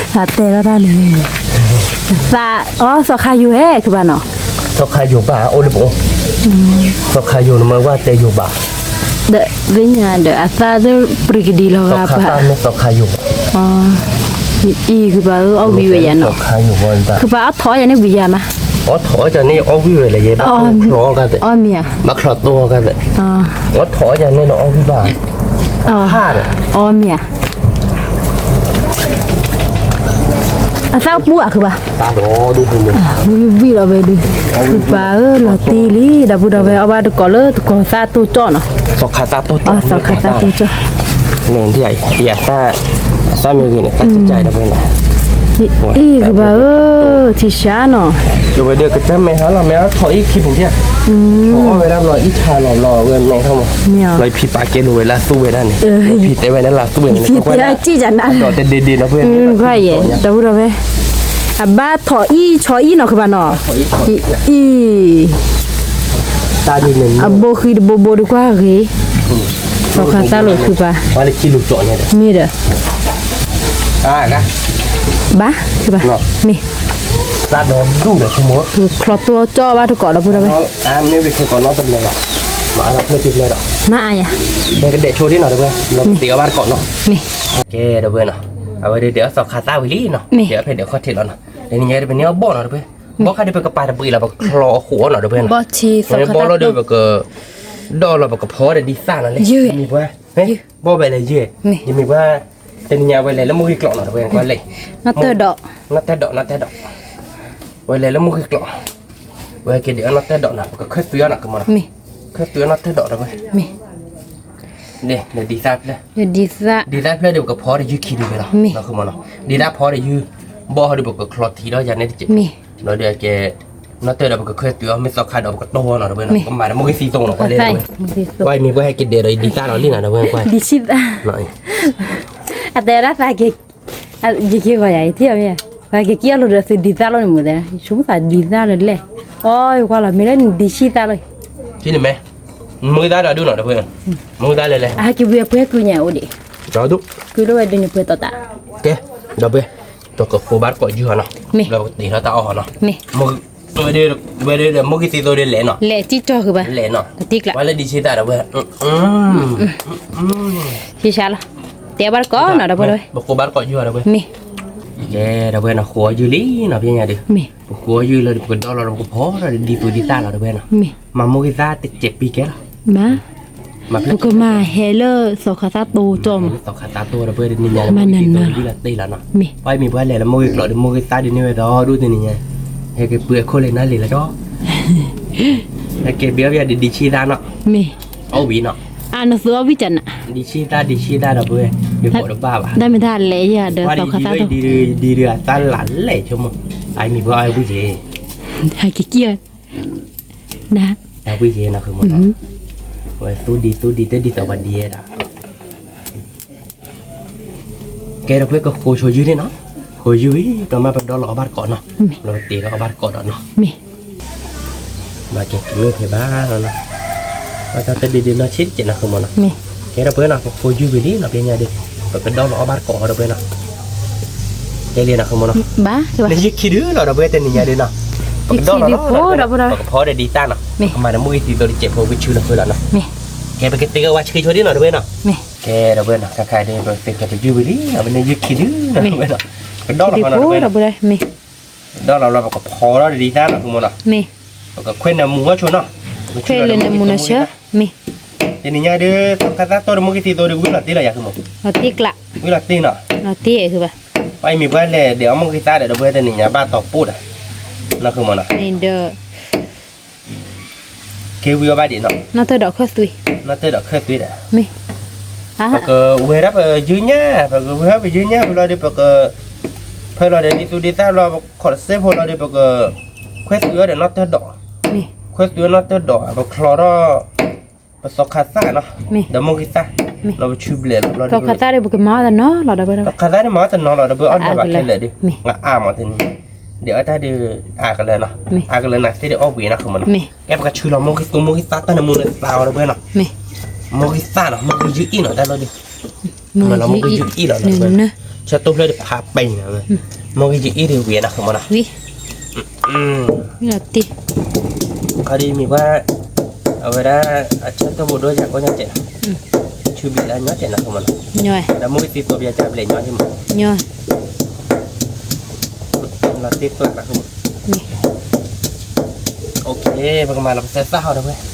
အတဲထီၣ်တၢ်န့ၣ်, သၣ် အီ သီခါယိၤဟဲ ခုဘၣ်နီၤ, သီခါယိၤဘၣ် အိၣ်လၢပအိၣ်, သီခါယိၤနမ့ၢ်ဝဲတဲယိၤဘၣ်, ဒီးသ့ၣ်ညါဒီးအသၣ်သ့ၣ်ပြံကဒံလီၤဂာ်ပှၤ, သီခါသၣ်မ့ၢ်သီခါယိၤဘၣ်, အံၤခုဘၣ်အီၣ်ဝံၤဝဲယၤနီၤ, ခုဘၣ်အီၣ်ထီၣ်ယၤန့ၣ်ဝံၤယၤမး, အီၣ်ထီၣ်ယၤန့ၣ်အီၣ်ဝံၤဝဲလၢယဲ ဘၣ်ချီအီၣ်ကသ့, ဘၣ်ချီသိအီၣ်ကသ့, အီၣ်ထီၣ်ယၤန့ၣ်လီၤအီၣ်ဝံၤဘၣ်, အီၣ်မ့ၢ်ဧါ အသၣ်ပူၤအါခုဘၣ်, ဝံၤဝံၤလီၤဝဲဒုး, ခုဘၣ်ဧၢ လီၤတံၢ်လံ ဒီပုၢ်ဝဲၢ် အီၣ်ဘၣ်တကိးလၢတကိးသၣ်တိၢ်ကၠီၣ်နီၤ, သီခါသၣ်တိၢ်ကၠီၣ်, သီခါသၣ်တိၢ်ကၠီၣ်, အသၣ်မ့ၢ်ဂ့ၤန့ၣ် သၣ်ကၠီၣ်ဒီပုၢ်ဝဲၢ်နီၤ, အံၤခုဘၣ်ဧၢ, ထံၣ်ဆါနီၤ, ဒီးဝဲဒီးကစၢ်မဲာ်ဟါလီၤ မဲာ်အီၣ်ထီၣ်အံၤခံပူၤဒံး, အီၣ်ဝဲဒၣ်ဘျီအံၤဆါလီၤဘျီဝဲမဲာ်ထီၣ်မး, လီၤဖံးပာ်ကဲလိာ်ဝဲလၢသူဝဲဒၣ်န့ၣ်, ဖံးတဲဝဲန့ၣ်လၢသူဝဲန့ၣ်, ဒီးတဒ့ဒ့ဒီပုၢ်ဝဲၢ်, ဒီပုၢ်ဝဲၢ်, ဒီပုၢ်ဝဲၢ် အဘၣ်ထီၣ်အံၣ်ဆီအံၣ်နီၤ ဃုဘၣ်နီၤ, အံၣ်, အဘိဃံတဘိဘိဒုးကွၢ်ဂ့ၤ, သီခါသၣ်လိာ်ဃုဘၣ်, မ့ၢ်ဒီး, ဘၣ်, ဃုဘၣ်, မ့ၢ်, ချီတိကၠီဘၣ်တကိးဒီပုၢ်ဒီဝဲၢ်, မ့ၢ်အါယၤ, ကဲဒီပုၢ်ဝဲၢ်နီၤ, အဝဲဒၣ်ဒဲးအီၣ်သီခါသၣ်ဝံၤလံနီၤ, ဒဲးအီၣ်ဖဲဒဲးဃီထံးလီၤနီၤ, တနံၤညါဒ်ပန့ၢ်အီၣ်ဘီၣ်နီၤ တပှဲၤ, ဘီၣ်ခါဒ်ပကပာ်တပှဲၤလီၤ ပချီအဃိနီၤ တပှဲၤနီၤ, ဘီၣ်လီၤဒီးပက, ဒီၣ်လီၤပကဖီဒီးဒ်သၣ်လီၤလဲၣ်, မ့ၢ်ပှၤ, ဘီၣ်ဝဲလဲၣ်ယဲ, ယမ့ၢ်ပှၤ, တနံၤညါဝဲလဲၤလၢမိၢ်ဂ့ၢ်ကျိးနီၤ တပှဲၤနီၤ, နီၢ်တၢၢ်ဒီး, နီၢ်တၢၢ်ဒီး, ဝဲလဲၤလၢမိၢ်ဂ့ၢ်ကျိး, ဝဲက့ၤဒဲးအီၣ်နီၢ်တၢၢ်ဒီးနီၤ ပကခၢၣ်သွံအီၤနီၤ ကမၤနီၤ, ခၢၣ်သွံအီၤနီၢ်တၢၢ်ဒီးတပှဲၤ ဒ်သၣ်ဖျၢၣ်, ဒ်သၣ်ဖျၢၣ်ဒီးပကဖီဒီးယုၢ်ခံဒုဝဲလီၤ, ဒ်သၣ်ဖီဒီးယုၢ်, ဘီၣ်ဟီဒီးပကချီထံဒီးယၤန့ၣ်တက့ၢ်, ဒီးကဲ, နီၢ်တၢၢ်ဒီးပကခၢၣ်သွံအီၤ မ့ၢ်သီခါဒီးပကတီၢ်အီၤနီၤ တပှဲၤနီၤ, ကမၤဒီးမိၢ်ဂ့ၢ်သံသိနီၤ ပှၤလဲၤ, ကွၢ်မ့ၢ်ပှၤဟဲက့ၤဒဲးဒီးဒ်သၣ်လီၤလံနီၤ တပှဲၤကွၢ်, အတဲဒၣ်သးက့ၤ, ယက့ၤဂီၤယၤ ယထံၣ်အီၤမ့ၢ်, ပှၤက့ၤက့ၤအီၣ်လိာ်ဒီးသုဒ်သၣ်လီၤန့ၣ်မ့ၢ်တဲ, ဆိကမိၣ်သးဒ်သၣ်လီၤလဲၣ်, အီ ယကွၢ်လီၤ မ့ၢ်လၢနဒ်ဆံၣ်သၣ်လီၤ, ထံၣ်န့ၣ်မ့ၢ်, မုၢ်သၣ်ဒီးဒုနီၤ တပှဲၤ, မုၢ်သၣ်လဲၤလဲၤ, အဟဲက့ၤဝံၤအပှဲၤကုညါအိၣ်ဒံး, က့ၤလၢဝဲဒုးန့ၣ်ပှဲၤတီၤတၢ်, ကဲ, ဒီပုၢ်ဝဲၢ်, ပကဃိဘၣ်တကိးယုၢ်ဟီနီၤ, ဒီးပကတ့ထီၣ်တၢ်အီၣ်ဟီနီၤ, ဝဲဒၣ်မိၢ်ဂ့ၢ်သံသိဒီးလဲၤနီၤ, လဲၤတံၢ်ကၠီဃုဘၣ်, လဲၤနီၤ, ပှၤလၢဒ်ဆံၣ်သၣ်ဒီးဝဲ, ယဆါလီၤ, တဲဘၣ်တကိးနီၤ ဒီပုၢ်ဝဲၢ်, ပဃိဘၣ်တကိးယုၢ်ဟီဒီပုၢ်ဝဲၢ်, မ့ၢ်, ကဲ ဒီပုၢ်ဝဲၢ်နီၤ ဃိအီၣ်ယုၢ်လံနီၤ ပညါဒုး, ပဃိအီၣ်ယုၢ်လၢပကဒီလီၤဒီးပကဖီဒီးဒ်သိးဒ်သၣ်လီၤ ဒီပုၢ်ဝဲၢ်နီၤ, မၤမိၢ်ဂ့ၢ်သၣ်တစဲးပံကဲလီၤ, ပကမၤဟဲလၢသီခါသၣ်တိကၠီမး, သီခါသၣ်တိဒီပုၢ်ဝဲၢ် တနံၤညါလၢမိၢ်ဂ့ၢ်သံသိဝံၤလီၤတ့ၢ်လီၤနီၤ, ပှၤမ့ၢ်ပှၤလဲၤလၢမိၢ်ဂ့ၢ်ကျိးဒီး မိၢ်ဂ့ၢ်သၣ်ဒုးန့ၢ်ဝဲဒီဒူၣ်တနံၤညါ, ဟဲက့ၤပှ့ၤအခိၣ်လၢနၤလံလီၤဒီး, ဟဲက့ၤဘၣ်အီၣ်ဘၣ်ဒ်ဒ်ဆံၣ်သၣ်နီၤ, အီၣ်ဝံၤနီၤ, နသုအီၣ်ဝံၤကနၤ, ဒ်ဆံၣ်သၣ် ဒ်ဆံၣ်သၣ်ဒီပုၢ်ဝဲၢ်, ယကိးတဘၣ်ဘၣ်, တၢ်မ့ၢ်တၢ်လဲၤယၤဒီးသီခါသၣ်တိ, ဒ်ဒုးအသၣ်လၢလဲၣ်ဆိကမိၣ်, အမ့ၢ်ပှၤအီၣ်ဝံၤက့ၤ, ဟဲက့ၤက့ၤ, အဝံၤက့ၤနီၤ ဃုမနီၤ, ဝဲသူဒံသူဒံတဒ်သိးပှၤဒ်ဝဲဒၣ် ကဲဒီပုၢ်ဝဲၢ် ကဃိဆိယုၢ်န့ၣ်နီၤ, ဃိယုၢ်ဝံၤ ကမၤပဒီလီၤအီၣ်ဘၣ်တကိးနီၤ, လီၤတ့ၤဒီးအီၣ်ဘၣ်တကိးဒီးနီၤ, မၤက့ၤကမ့ၢ်ဖဲဘၣ်နီၤ, ဘၣ်တၢ်တဒုဒုနီၢ်ဆံးတကဲးနီၤ ဃုမနီၤ, ကဲဒီပုၢ်ဝဲၢ်နီၤ ကဃိယုၢ်ဝံၤလံနီၤ ပညါဒုး, ပကဒီလီၤအီၣ်ဘၣ်တကိးဒီပုၢ်ဝဲၢ်နီၤ, ကဲလံနီၤ ဃုမနီၤ, နယုၢ်ခံဒုလီၤဒီပုၢ်ဝဲၢ် တနံၤညါဒုးနီၤ, ပကဒီလီၤနီၤ, ပကဖီဒီးဒ်သၣ်နီၤ, ကမၤဒီးမိၢ်ဂ့ၢ်သံသိဒီးစဲးဖိကဆူလီၤဃုလီၤနီၤ, ကဲပကသ့ကဝဲဆှံဆိဒ်နီၤ ဒီပုၢ်ဝဲၢ်နီၤ ကဲဒီပုၢ်ဝဲၢ်နီၤ ခါခါဒ် ပကသ့ကပယုၢ်ဝံၤလံ ပန့ၢ်ယုၢ်ခံဒုနီၤ ဒီပုၢ်ဝဲၢ်နီၤ, ကဒီလီၤနီၤ ဒီပုၢ်ဝဲၢ်နီၤ, ကဒီလီၤလီၤ ပကဖီထီၣ်ဒ်သၣ်နီၤ ဃုမနီၤ, ပကခွဲးနၢမူအီၣ်ဆိနီၤ, ခွဲးလၢနၢမူနၢဆၢ, တနံၤညါဒုး သီခါသၣ်တိၢ်ဒီးမိၢ်ဂ့ၢ်သံသိဒီး ဝံၤလီၤတ့ၢ်လီၤယၤ ဃုမနီၤ, ဝံၤလီၤတ့ၢ်နီၤ, ပှၤအံၤမ့ၢ်ပှၤလဲၤဒဲးအီၣ်မိၢ်ဂ့ၢ်သၣ်ဒီး ဒီပုၢ်ဝဲၢ် တနံၤညါဘၣ်တီၤပိၢ်ဒီး နီၤ ဃုမနီၤ က့ၤဝံၤအီၤဘၣ်ဒံးနီၤ, နီၢ်တၢၢ်ဒီးခၢၣ်သွံ, နီၢ်တၢၢ်ဒီးခၢၣ်သွံဒီး, ပကဝဲဒၣ်ပယုၢ်ညၣ် ပကဝဲဒၣ်ပယုၢ်ညၣ်ဝံၤလီၤဒီး ပက ဖဲလီၤဒီးဒ်သူၣ်ဒ်သၣ်လီၤ ပခိးတစဲးဖိလီၤဒီး ပက ခွဲးသွံအီၤဒီးနီၢ်တၢၢ်ဒီး, ခွဲးသွံအီၤနီၢ်တၢၢ်ဒီး ပချီထီၣ် ပသီခါသၣ်နီၤ, ဒီးမိၢ်ဂ့ၢ်သၣ်, လီၤပဆူဘျဲးလီၤ သီခါသၣ်ဒီး ပကမၤအီၣ်တနီၤလီၤ ဒီပုၢ်ဝဲၢ်နီၤ, သီခါသၣ်န့ၣ် မၤအီၣ်တနီၤလီၤ ဒီပုၢ်ဝဲၢ် အီၣ်ဒၣ်ဘၣ်ခဲလၢာ်ဒီး, အါမးတနံၤ, ဒီးအတၢ်ဒုး အါကလၢာ်နီၤ, အါကလၢာ်နၤသ့ၣ်ဒီးအီၣ်ဝံၤနီၤ ဃုမနီၤ, ကဲပကဆူလီၤမိၢ်ဂ့ၢ်သူမိၢ်ဂ့ၢ်သၣ်တၢ်နၢမူနၢဆၢ ဒီပုၢ်ဝဲၢ်နီၤ, မိၢ်ဂ့ၢ်သၣ်နီၤ မိၢ်ဂ့ၢ်ယုၢ်အ့ၣ်နီၤ တၢ်လီၤဒုး မ့ၢ်လီၤမိၢ်ဂ့ၢ်ယုၢ်အ့ၣ်လီၤ ဆၢတိၢ်ဖျၢၣ်တဖးပဲနီၤ, မိၢ်ဂ့ၢ်ယုၢ်အ့ၣ်ဒီးဝံၤနီၤ ဃုမနီၤ, ခီဒ်မ့ၢ်ပှၤ အဝဲဒၣ် အဆၢတိၢ်ဘိဒိယၤကိးညါကဲးနီၤ, ဆူဘျဲးလၢညီကဲးနီၤ ဃုမနီၤ, ဒီးမိၢ်ဂ့ၢ်သံသိပယၤကဘျဲးညီကဲးမး, လီၤတ့ၢ်သွဲၣ်နီၤ ဃုမနီၤ, ပကမၤလီၤပသဲသၣ်ဟီဒီးဝဲ,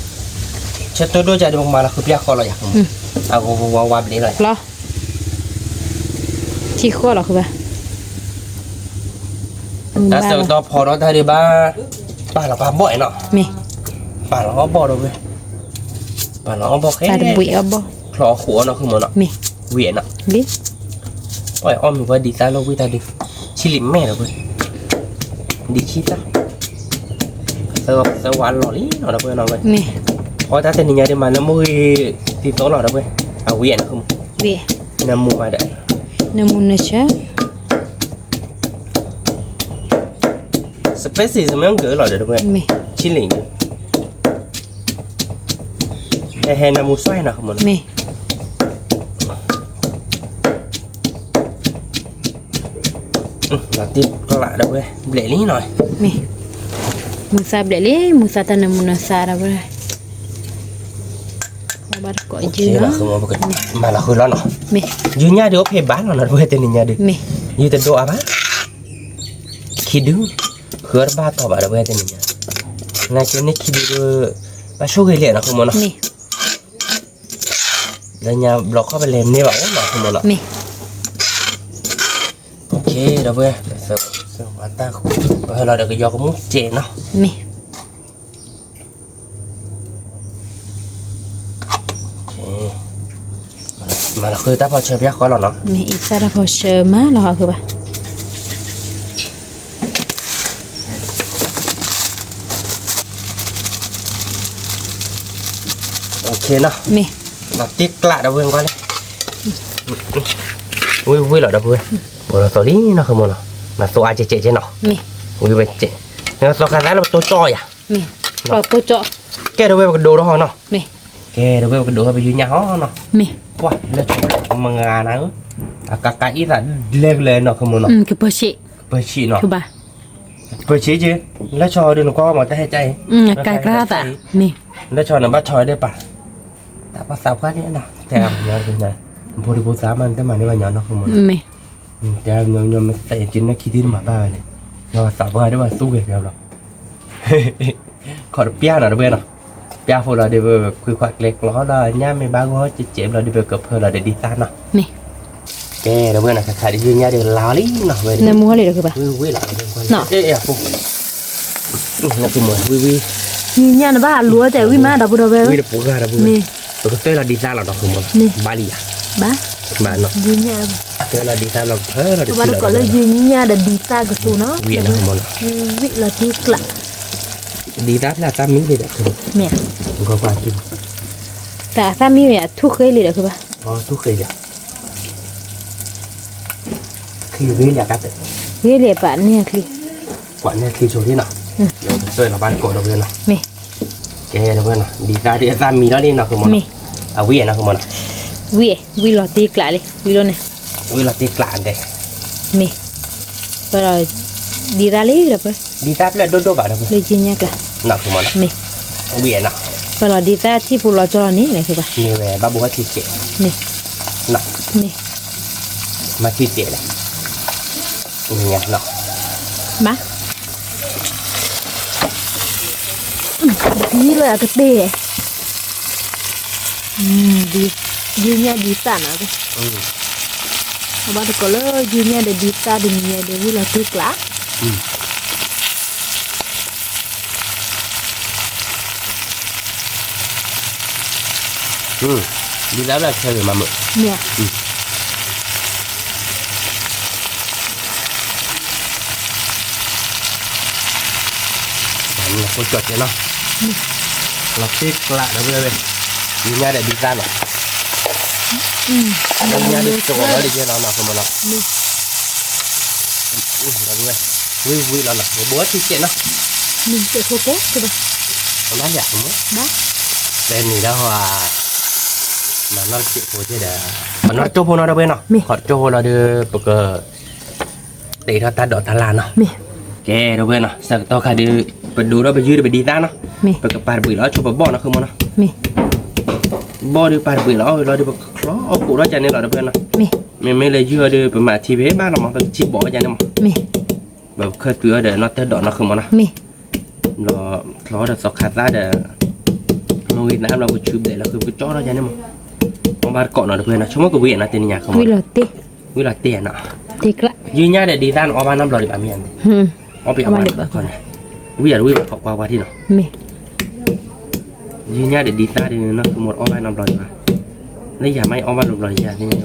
ဆၢတိၢ်ဒိၣ်ကဒီး ပကမၤလီၤဃုာ်ပျၢ်ဃီလီၤယၤ, အဂီၤဝါဝါဘျဲးလီၤ, ထံဃီလီၤဃုာ်ဘၣ်, တၢ်ဆၢကတီၢ်ဖီထီၣ်တၢ်ဒံးဘၣ်, ပာ်လီၤပာ်ဘီၣ်အံၤနီၤ, ပာ်လီၤအီၣ်ဘီၣ်ဒီးဝဲ, ပာ်လီၤအီၣ်ဘီၣ်ဃဲ, ချီအီၣ်ဃိးအီၣ်နီၤ ဃုမနီၤ, ဝံၤနီၤ ပှၤအီၣ်မ့ၤပှၤဒံးသၣ်လီၤဝံၤတၢ်ဒုး, ဆံးလံာ်မဲာ်ဒီးဝဲ, ဒံးဆံးသၣ်, သၢဝါလီၤလံနီၤ ဒီးဝဲနီၤဝဲ, အီၣ်တၢ်တနံၤညါဒံးမးလၢမိၢ်ဂ့ၢ်သံသိလီၤဒီးဝဲ, အဝံၤနီၤ နၢမူမးဒီး, နၢမူနၢဆၢ ပ spicy စမၢကလီၤဒီးတဝဲ, ဆံလ့ၣ်, ဟဲဟဲနမူစွဲနီၤ မ့ၢ်, လီၤတံၢ်ကျးဒီးဝဲ ဘျဲၣ်လံနီၤ, မ့ၢ်, မုၢ်သါဘျဲၣ်လံ မုၢ်သါတၢ်နၢမူနသါဒီးဝဲ, ဘၣ်တကိးယုၢ်နီၤ, မၤလီၤဃုာ်လီၤနီၤ, မ့ၢ်, ယုၢ်ညၣ်ဒုးအိၣ်ဖဲဘၣ်လီၤနီၤ တဝဲတနံၤညါဒုး, မ့ၢ်, ယုၢ်တဒိၣ်အါဘၣ် ခံဒု, ဃုအီၣ်တဘၣ်ကီးဘၣ်ဒီးဝဲတနံၤညါ, နာ်က့န့ၣ်ခံဒုဒီး, ဘၣ်ဆိၣ်ဂ့ၤလံနီၤ မ့ၢ်နီၤ, လၢညါဘျီခီပလဲၤန့ၢ်ဘၣ်အိၣ်နီၤ မ့ၢ်နီၤ, ဒီးဝဲ, ပဟဲလီၤဒီးကယီကမူၣ်စဲးနီၤ, မ့ၢ် မၤလီၤဃုာ်တၢ်ဖီၣ်ဆၢဖဲဃီလီၤနီၤ, မ့ၢ်အံၤတၢ်ဖီၣ်ဆၢမၤလီၤဃုာ်ဘၣ်, မ့ၢ်, လီၤတံၢ်ကျးဒီးဝဲကွၢ်လံ, ဝံၤဝံၤလီၤဒီးဝဲ, အိၣ်လီၤသိးလံနီၤ မ့ၢ်နီၤ, မၤသိးအါကဲကဲကဲနီၤ, ဝံၤဝဲကဲ, သီခါသးလၢပတိကၠီယၤ မ့ၢ်, တိကၠီ, ကဲဒီးဝဲပကဒိးထီၣ်နီၤ, မ့ၢ်, ကဲဒီးဝဲပကဒိးထီၣ်ပယုၢ်ညၣ်ဟီနီၤ, မ့ၢ်, ပှၤလၢဆီမဂၤနၤဧၢ, အကကးအံသးဒ်လဲၣ်ကလဲၣ်နီၤ မ့ၢ်နီၤ, ကပၢဆံး, ကပၢဆံးနီၤ, ကပၢဆံးက့, လၢဆီဒုးနကွၢ်မၤတၢ်ဟဲကၢ်အံၤ, ကဲကရၢသး, မ့ၢ်, လၢဆီန့ၣ်ဘၣ်ဆီဒၣ်ပာ်, တၢ်ပှၤသးပှၢ်န့ၣ်နီၤ, တဲအမၤ, ဖိဒံဖိသၣ်မးတမၤန့ၢ်ဘၣ်ညီနီၤ မ့ၢ်, တဲညီမ့ၢ်သဲးက့နၢ်ခံထံၣ်တမၤဘၣ်ဝဲန့ၣ်, ညီသးပှၢ်ဒၣ်ဘၣ်သူဝဲၢ်ဘျီ ခီၣ်တပျၢ်နီၤတဝဲနီၤ, ပျၢ်ဖိလီၤဒီးပခွံခွါကျဲကျီဒီးညၣ်မ့ၢ်ဘၣ်ဂီၢ်ကဲကဲဘျီဒီးပကဖၢလီၤဒီးဒ်သၣ်နီၤ, မ့ၢ်, ကဲတဝဲနီၤ ခါခါဒ်ယုၢ်ညၣ်ဒီးလါလံနီၤ ဝဲ, နမူလံဒီးဃုဘၣ်, ဝံၤဝံၤလီၤ, ဝံၤဝံၤ, ယုၢ်ညၣ်နဘၣ်အလူၤတဲဝံၤမးဒီပုၢ်ဒီဝဲၢ်, ဝံၤတပှၢ်ဒီပုၢ်ဝဲၢ်, ပကသွဲလီၤဒ်သၣ်လီၤနီၤ မ့ၢ်, ဘၣ်လံယၤ, ဘၣ်, သွဲလီၤဒ်သၣ်လီၤဖၢလီၤဒ်သၣ်လီၤ, ဘၣ်တကိးလၢယုၢ်ညၣ်ဒီးဒ်သၣ်ကတိၤနီၤ, ဝံၤလီၤတံၢ်ကျး, ဒ်သၣ်ဖျါသၣ်မံလံဒီး, မ့ၢ်, သၣ်မံဝဲယထူၣ်ဃ့လံဒီးဃုဘၣ်, ထူၣ်ဃ့လံ, ချံဂ့ၤလံ, ဂ့ၤလံပာ်န့ၢ်ချံ, ကွၢ်န့ၢ်ချံဆိလံနီၤ, သွဲလီၤဘၣ်တကိးဒီပုၢ်ဝဲၢ်နီၤ, မ့ၢ်, ကဲတဝဲနီၤ ဒ်သၣ်ဒ်သၣ်မံလီၤလံနီၤ မ့ၢ်, အဝံၤနီၤ မ့ၢ်, ဝံၤ, ဝံၤလီၤတံၢ်ကျးလံ ဝံၤလီၤန့ၣ်, ဝံၤလီၤတံၢ်ကျးဒဲး, မ့ၢ်, ပလီၤ, ဒ်သၣ်လံဒီးပ, ဒ်သၣ်ဖျါဒိၣ်ဒိၣ်ဘၣ်ဒီးပ, လၢယုၢ်ညၣ်ကျး, မ့ၢ်, ဝံၤနီၤ, ပလီၤဒ်သၣ်ထံၣ်ပူၤလီၤကၠီလီၤန့ၣ်လဲၣ်ဃုဘၣ်, မ့ၢ်ဝဲဘၣ်ဘိးထံၣ်ကဲး, မ့ၢ်, မၤထံၣ်ကဲးလဲၣ်, မ့ၢ်, ဘၣ် ဒ်လၢအကတ့ၢ်, ယုၢ်ညၣ်ဒ်သၣ်နီၤ, အဘၣ်တကိးလၢယုၢ်ညၣ်ဒီးဒ်သၣ်တနံၤညါဒီးဝံၤလီၤတံၢ်ကျး, ဒ်သၣ်လၢဆၢဂ့ၤမးမုာ်, မ့ၢ် လီၤတံၢ်ကျးဒီးဝဲ, ယုၢ်ညၣ်ဒီးဒ်သၣ်နီၤ, ယုၢ်ညၣ်ဒီးကီလီၤလံယဲလီၤနီၤ မ့ၢ်နီၤ, ဝံၤဝံၤလီၤနီၤ ဘိးထံၣ်ကဲးနီၤ, ဘၣ်ယၤ, တဲနံၤဒီး, မၤနီၢ်တကဲးဖိကဲဒီး, မၤနီၢ်တကဲးဖိနီၤဒီးဝဲနီၤ, ခီၣ်တကဲးဖိလီၤဒီး ပက တ့ထီၣ်တၢ်ဒိးတၢ်လၢ်နီၤ, ကဲဒီးဝဲနီၤ ဆၢကတီၢ်ခါဒီး, ပဒိးထီၣ်ပယုၢ်ဒီးပဒ်သၣ်နီၤ, ပကပာ်တဘှံးလီၤဆိပဘီၣ်နီၤ ဃုမနီၤ, ဘီၣ်ဒီးပာ်တဘှံးလီၤအီၤလီၤဒီးပကချီအီၣ်ကိးထီၣ်ကန့ၣ်လီၤဒီးဝဲနီၤ, မ့မ့ၢ်လၢယုၢ်အီၤဒီးပမၤထံဖဲဘၣ်လီၤမး ပကထံၣ်ဘီၣ်ကန့ၣ်မး, ပကခၢၣ်တုၤအီၤဒီးနီၢ်တၢ်ဒိးနီၤ ဃုမနီၤ, ဘျီချီဒီးသီခါသၣ်ဒီး, မ့ၢ်ဝံၤသးဘျီပကဆူဘျဲးလီၤဃုပကကၠီထီၣ်ကန့ၣ်မး, အီၣ်ဘၣ်တကိးနီၤဒီးဝဲနီၤ ဆိကမိၣ်ကဝံၤအံၤနီၤ တနံၤညါ ဃုမနီၤ, ဝံၤလီၤတ့ၢ်နီၤ, ယုၢ်ညၣ်ဒီးဒ်သၣ်န့ၣ် အီၣ်ဘၣ်နီတဘျီဒံးဘၣ်မ့ၢ်ဧါန့ၣ်, အီၣ်ပအီၣ်ဘၣ်လံဘၣ်ခီန့ၣ်, ဝံၤယၤတဝံၤဘၣ်ခီကွၢ်ကွၢ်ထံၣ်နီၤ, မ့ၢ်, ယုၢ်ညၣ်ဒီးဒ်သၣ်ဒီးနီၤ ဃုမနီၤ အီၣ်ဘၣ်နီတဘျီဒံးဘၣ်, လၢယၤမ့ၢ်အီၣ်ဘၣ်နီတဘျီယၤသ့ၣ်ညါ, နီၤ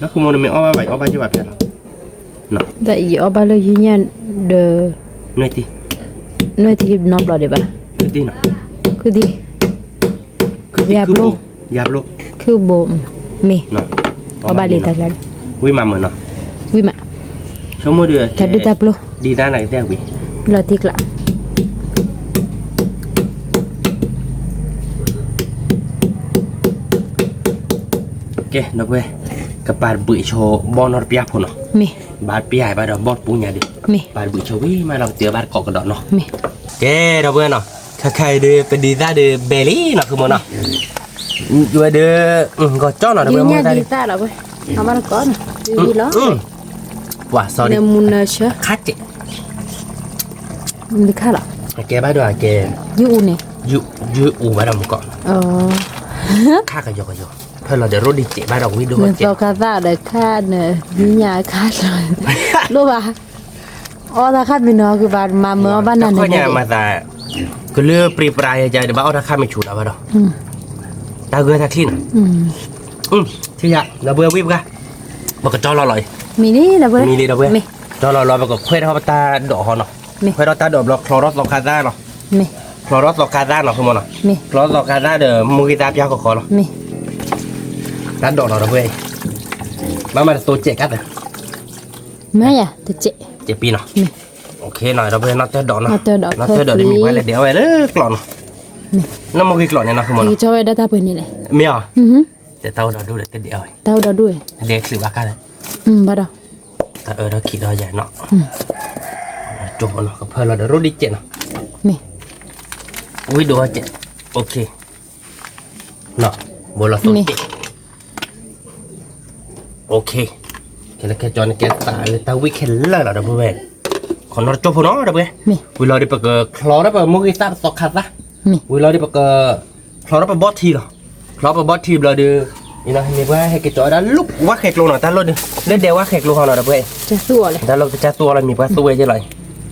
ဃုမနီၤမ့ၢ်အီၣ်ဘၣ်ဘၣ် ယအီၣ်ဘၣ်ယဘၣ်ဖဲလီၤ, ယအီၣ်ဘၣ်လၢယုၢ်ညၣ်ဒီး, နွဲၣ်ထံ, နွဲၣ်ထံနီတဘျီဒံးဘၣ်, ခု, ခု, ယၤဘျိ, ယၤဘျိ, ခုဘိ, မ့ၢ်, အီၣ်ဘၣ်လံတၢ်ကျါ, ဝံၤမးမုာ်နီၤ, ဝံၤမး, ဆိကမိၣ်ဒီး, တၢ်ဒုၣ်တၢ်ပျိ, ဒ်သၣ်န့ၣ်ကတဲဝံၤ, လီၤတံၢ်ကျး ကဲ ဒီပုၢ်ဝဲၢ်, ကပာ်တဘှံးဆိဘီၣ်နီတပျၢ်ဖိနီၤ, မ့ၢ် ဘၣ်တပျၢ်ဘၣ်ဒီးဘီၣ်တပူၤညါဒီး, မ့ၢ် ပာ်တဘှံးဆိဝံၤမးဒီးပတုာ်ဘၣ်တကိးကဒီးနီၤ, မ့ၢ် ကဲ ဒီပုၢ်ဝဲၢ်နီၤ, ခဲခါအံၤဒီး ပဒံးသၣ်ဒီး ဘဲလံနီၤ ဃုမိၢ်နီၤ, ဝဲဒီး ကီၢ်ကၠီနီၤ ဒီပုၢ်ဝဲၢ်, ဒံးသၣ်လီၤဝဲ, အဘၣ်တကိးနီၤ, ဝံၤဝံၤလီၤ, ပှၤ sorry, နမူနၢဆၢ ခါစဲး, နခါလီၤ, အကဲဘၣ်ဒီးအကဲ, ယအူန့ၣ်, ယအူဘၣ်ဒီးမူကီး, ခါကယီကယီ, ဖဲလီၤဒီးရိဒံးစဲးဘၣ်ဒီးဝံၤဒိၣ်ကဲး, နသီခါသၣ်ဒီးခါနၤ, ဒ်ညါခါလီၤ, လိၣ်ဘၣ် အီၣ်တၢ်ခါမံၤနီၤ ကဘၣ်မၤမၢအီၣ်ဘၣ်နၤန့ၣ်, မၤသး, ကလုၢ်ပြံပြါယဲကဒီး ဘၣ်အီၣ်တၢ်ခါမံၤဆူးလီၤဘၣ်ဒီး, တၢ်ဂၢၢ်တၢ်ချံနီၤ, ထံၣ်ယၤ ဒီပုၢ်ဝဲၢ် ဝံၣ်ပှၤ, ပကတီလီၤလီၤအံၤ, မံၤလံ ဒီပုၢ်ဝဲၢ်, မံၤလံ ဒီပုၢ်ဝဲၢ်, တီလီၤလီၤ ပကခွဲးထီၣ်ပတၢ်ဒိးဟီနီၤ, ခွဲးထီၣ်တၢ်ဒိးဘျီ ချီထီၣ်သီခါသၣ်နီၤ, ချီထီၣ်သီခါသၣ်နီၤ ဃုမိၢ်နီၤ, ချီထီၣ်သီခါသၣ်ဒီး မိၢ်ဂံၢ်သၣ်ပျၢ်ဃီဃီလီၤ, တၢ်ဒိးလီၤ ဒီပုၢ်ဝဲၢ်, ဘၣ်မၤတသိစဲးကါသၢ မ့ၢ်ယၤ တစဲး, စဲးပံနီၤ, နီၤ ဒီပုၢ်ဝဲၢ် နီၢ်တၢၢ်ဒိးနီၤ, နီၢ်တၢၢ်ဒိးဒီးမ့ၢ်ပှၤလဲၤဒဲးအီၣ်ဝဲလၢကျိးနီၤ, နီၢ်မိၢ်ဂံၢ်ကျိးန့ၣ်နီၤ ဃုမိၢ်နီၤ, ကၠီဝဲဒၣ်တၢ်ပှဲၤန့ၣ်လဲၣ်, မ့ၢ်အီၤ, တဲတၢ်အိၣ်ဒီဒူၣ်ဒီးတဒဲးအီၣ်ဝဲ, တၢ်အိၣ်ဒီဒူၣ်ဝဲ, ဒဲးချုးဘၣ်ခါလဲၣ်, ဘၣ်ဒီး, တၢ်အၢဒီးခံးဒီးယၤနီၤ, ကၠီနီၤ ကဖၢလီၤဒီးရိဒံးစဲးနီၤ, မ့ၢ်, ဝံၣ်ဒိၣ်စဲး, နီၤ, ဘိလီၤသိစဲး ခဲလၢာ်ခဲကၠီန့ၣ် ကဲသးလၢတၢ်ဝံၣ်ခဲလၢာ်လီၤ ဒီပုၢ်ဝဲၢ်, ခီနီတကၠိဖိနီၤ ဒီပုၢ်ဝဲၢ်, ဝံၤလီၤဒီးပကချီထီၣ်ပမိၢ်ဂံၢ်သၣ်ပသီခါသၣ်, ဝံၤလီၤဒီးပက ချီထီၣ်ပဘီၣ်ထံလီၤ, ချီပဘီၣ်ထံဘျီဒီး, မ့ၢ်ပှၤဟဲက့ၤကၠီဝဲဒၣ်လၢဝၣ်ဃဲးကျိနီၤ တၢ်လီၢ်ဒီး, လၢဒဲးဝၣ်ဃဲးကျိဟီနီၤ ဒီပုၢ်ဝဲၢ်, တၢ်လီၢ်ကစၢ်သူၣ်အီၤလီၤ မ့ၢ်ပှၤသူၣ်ဝဲက့လီၤ,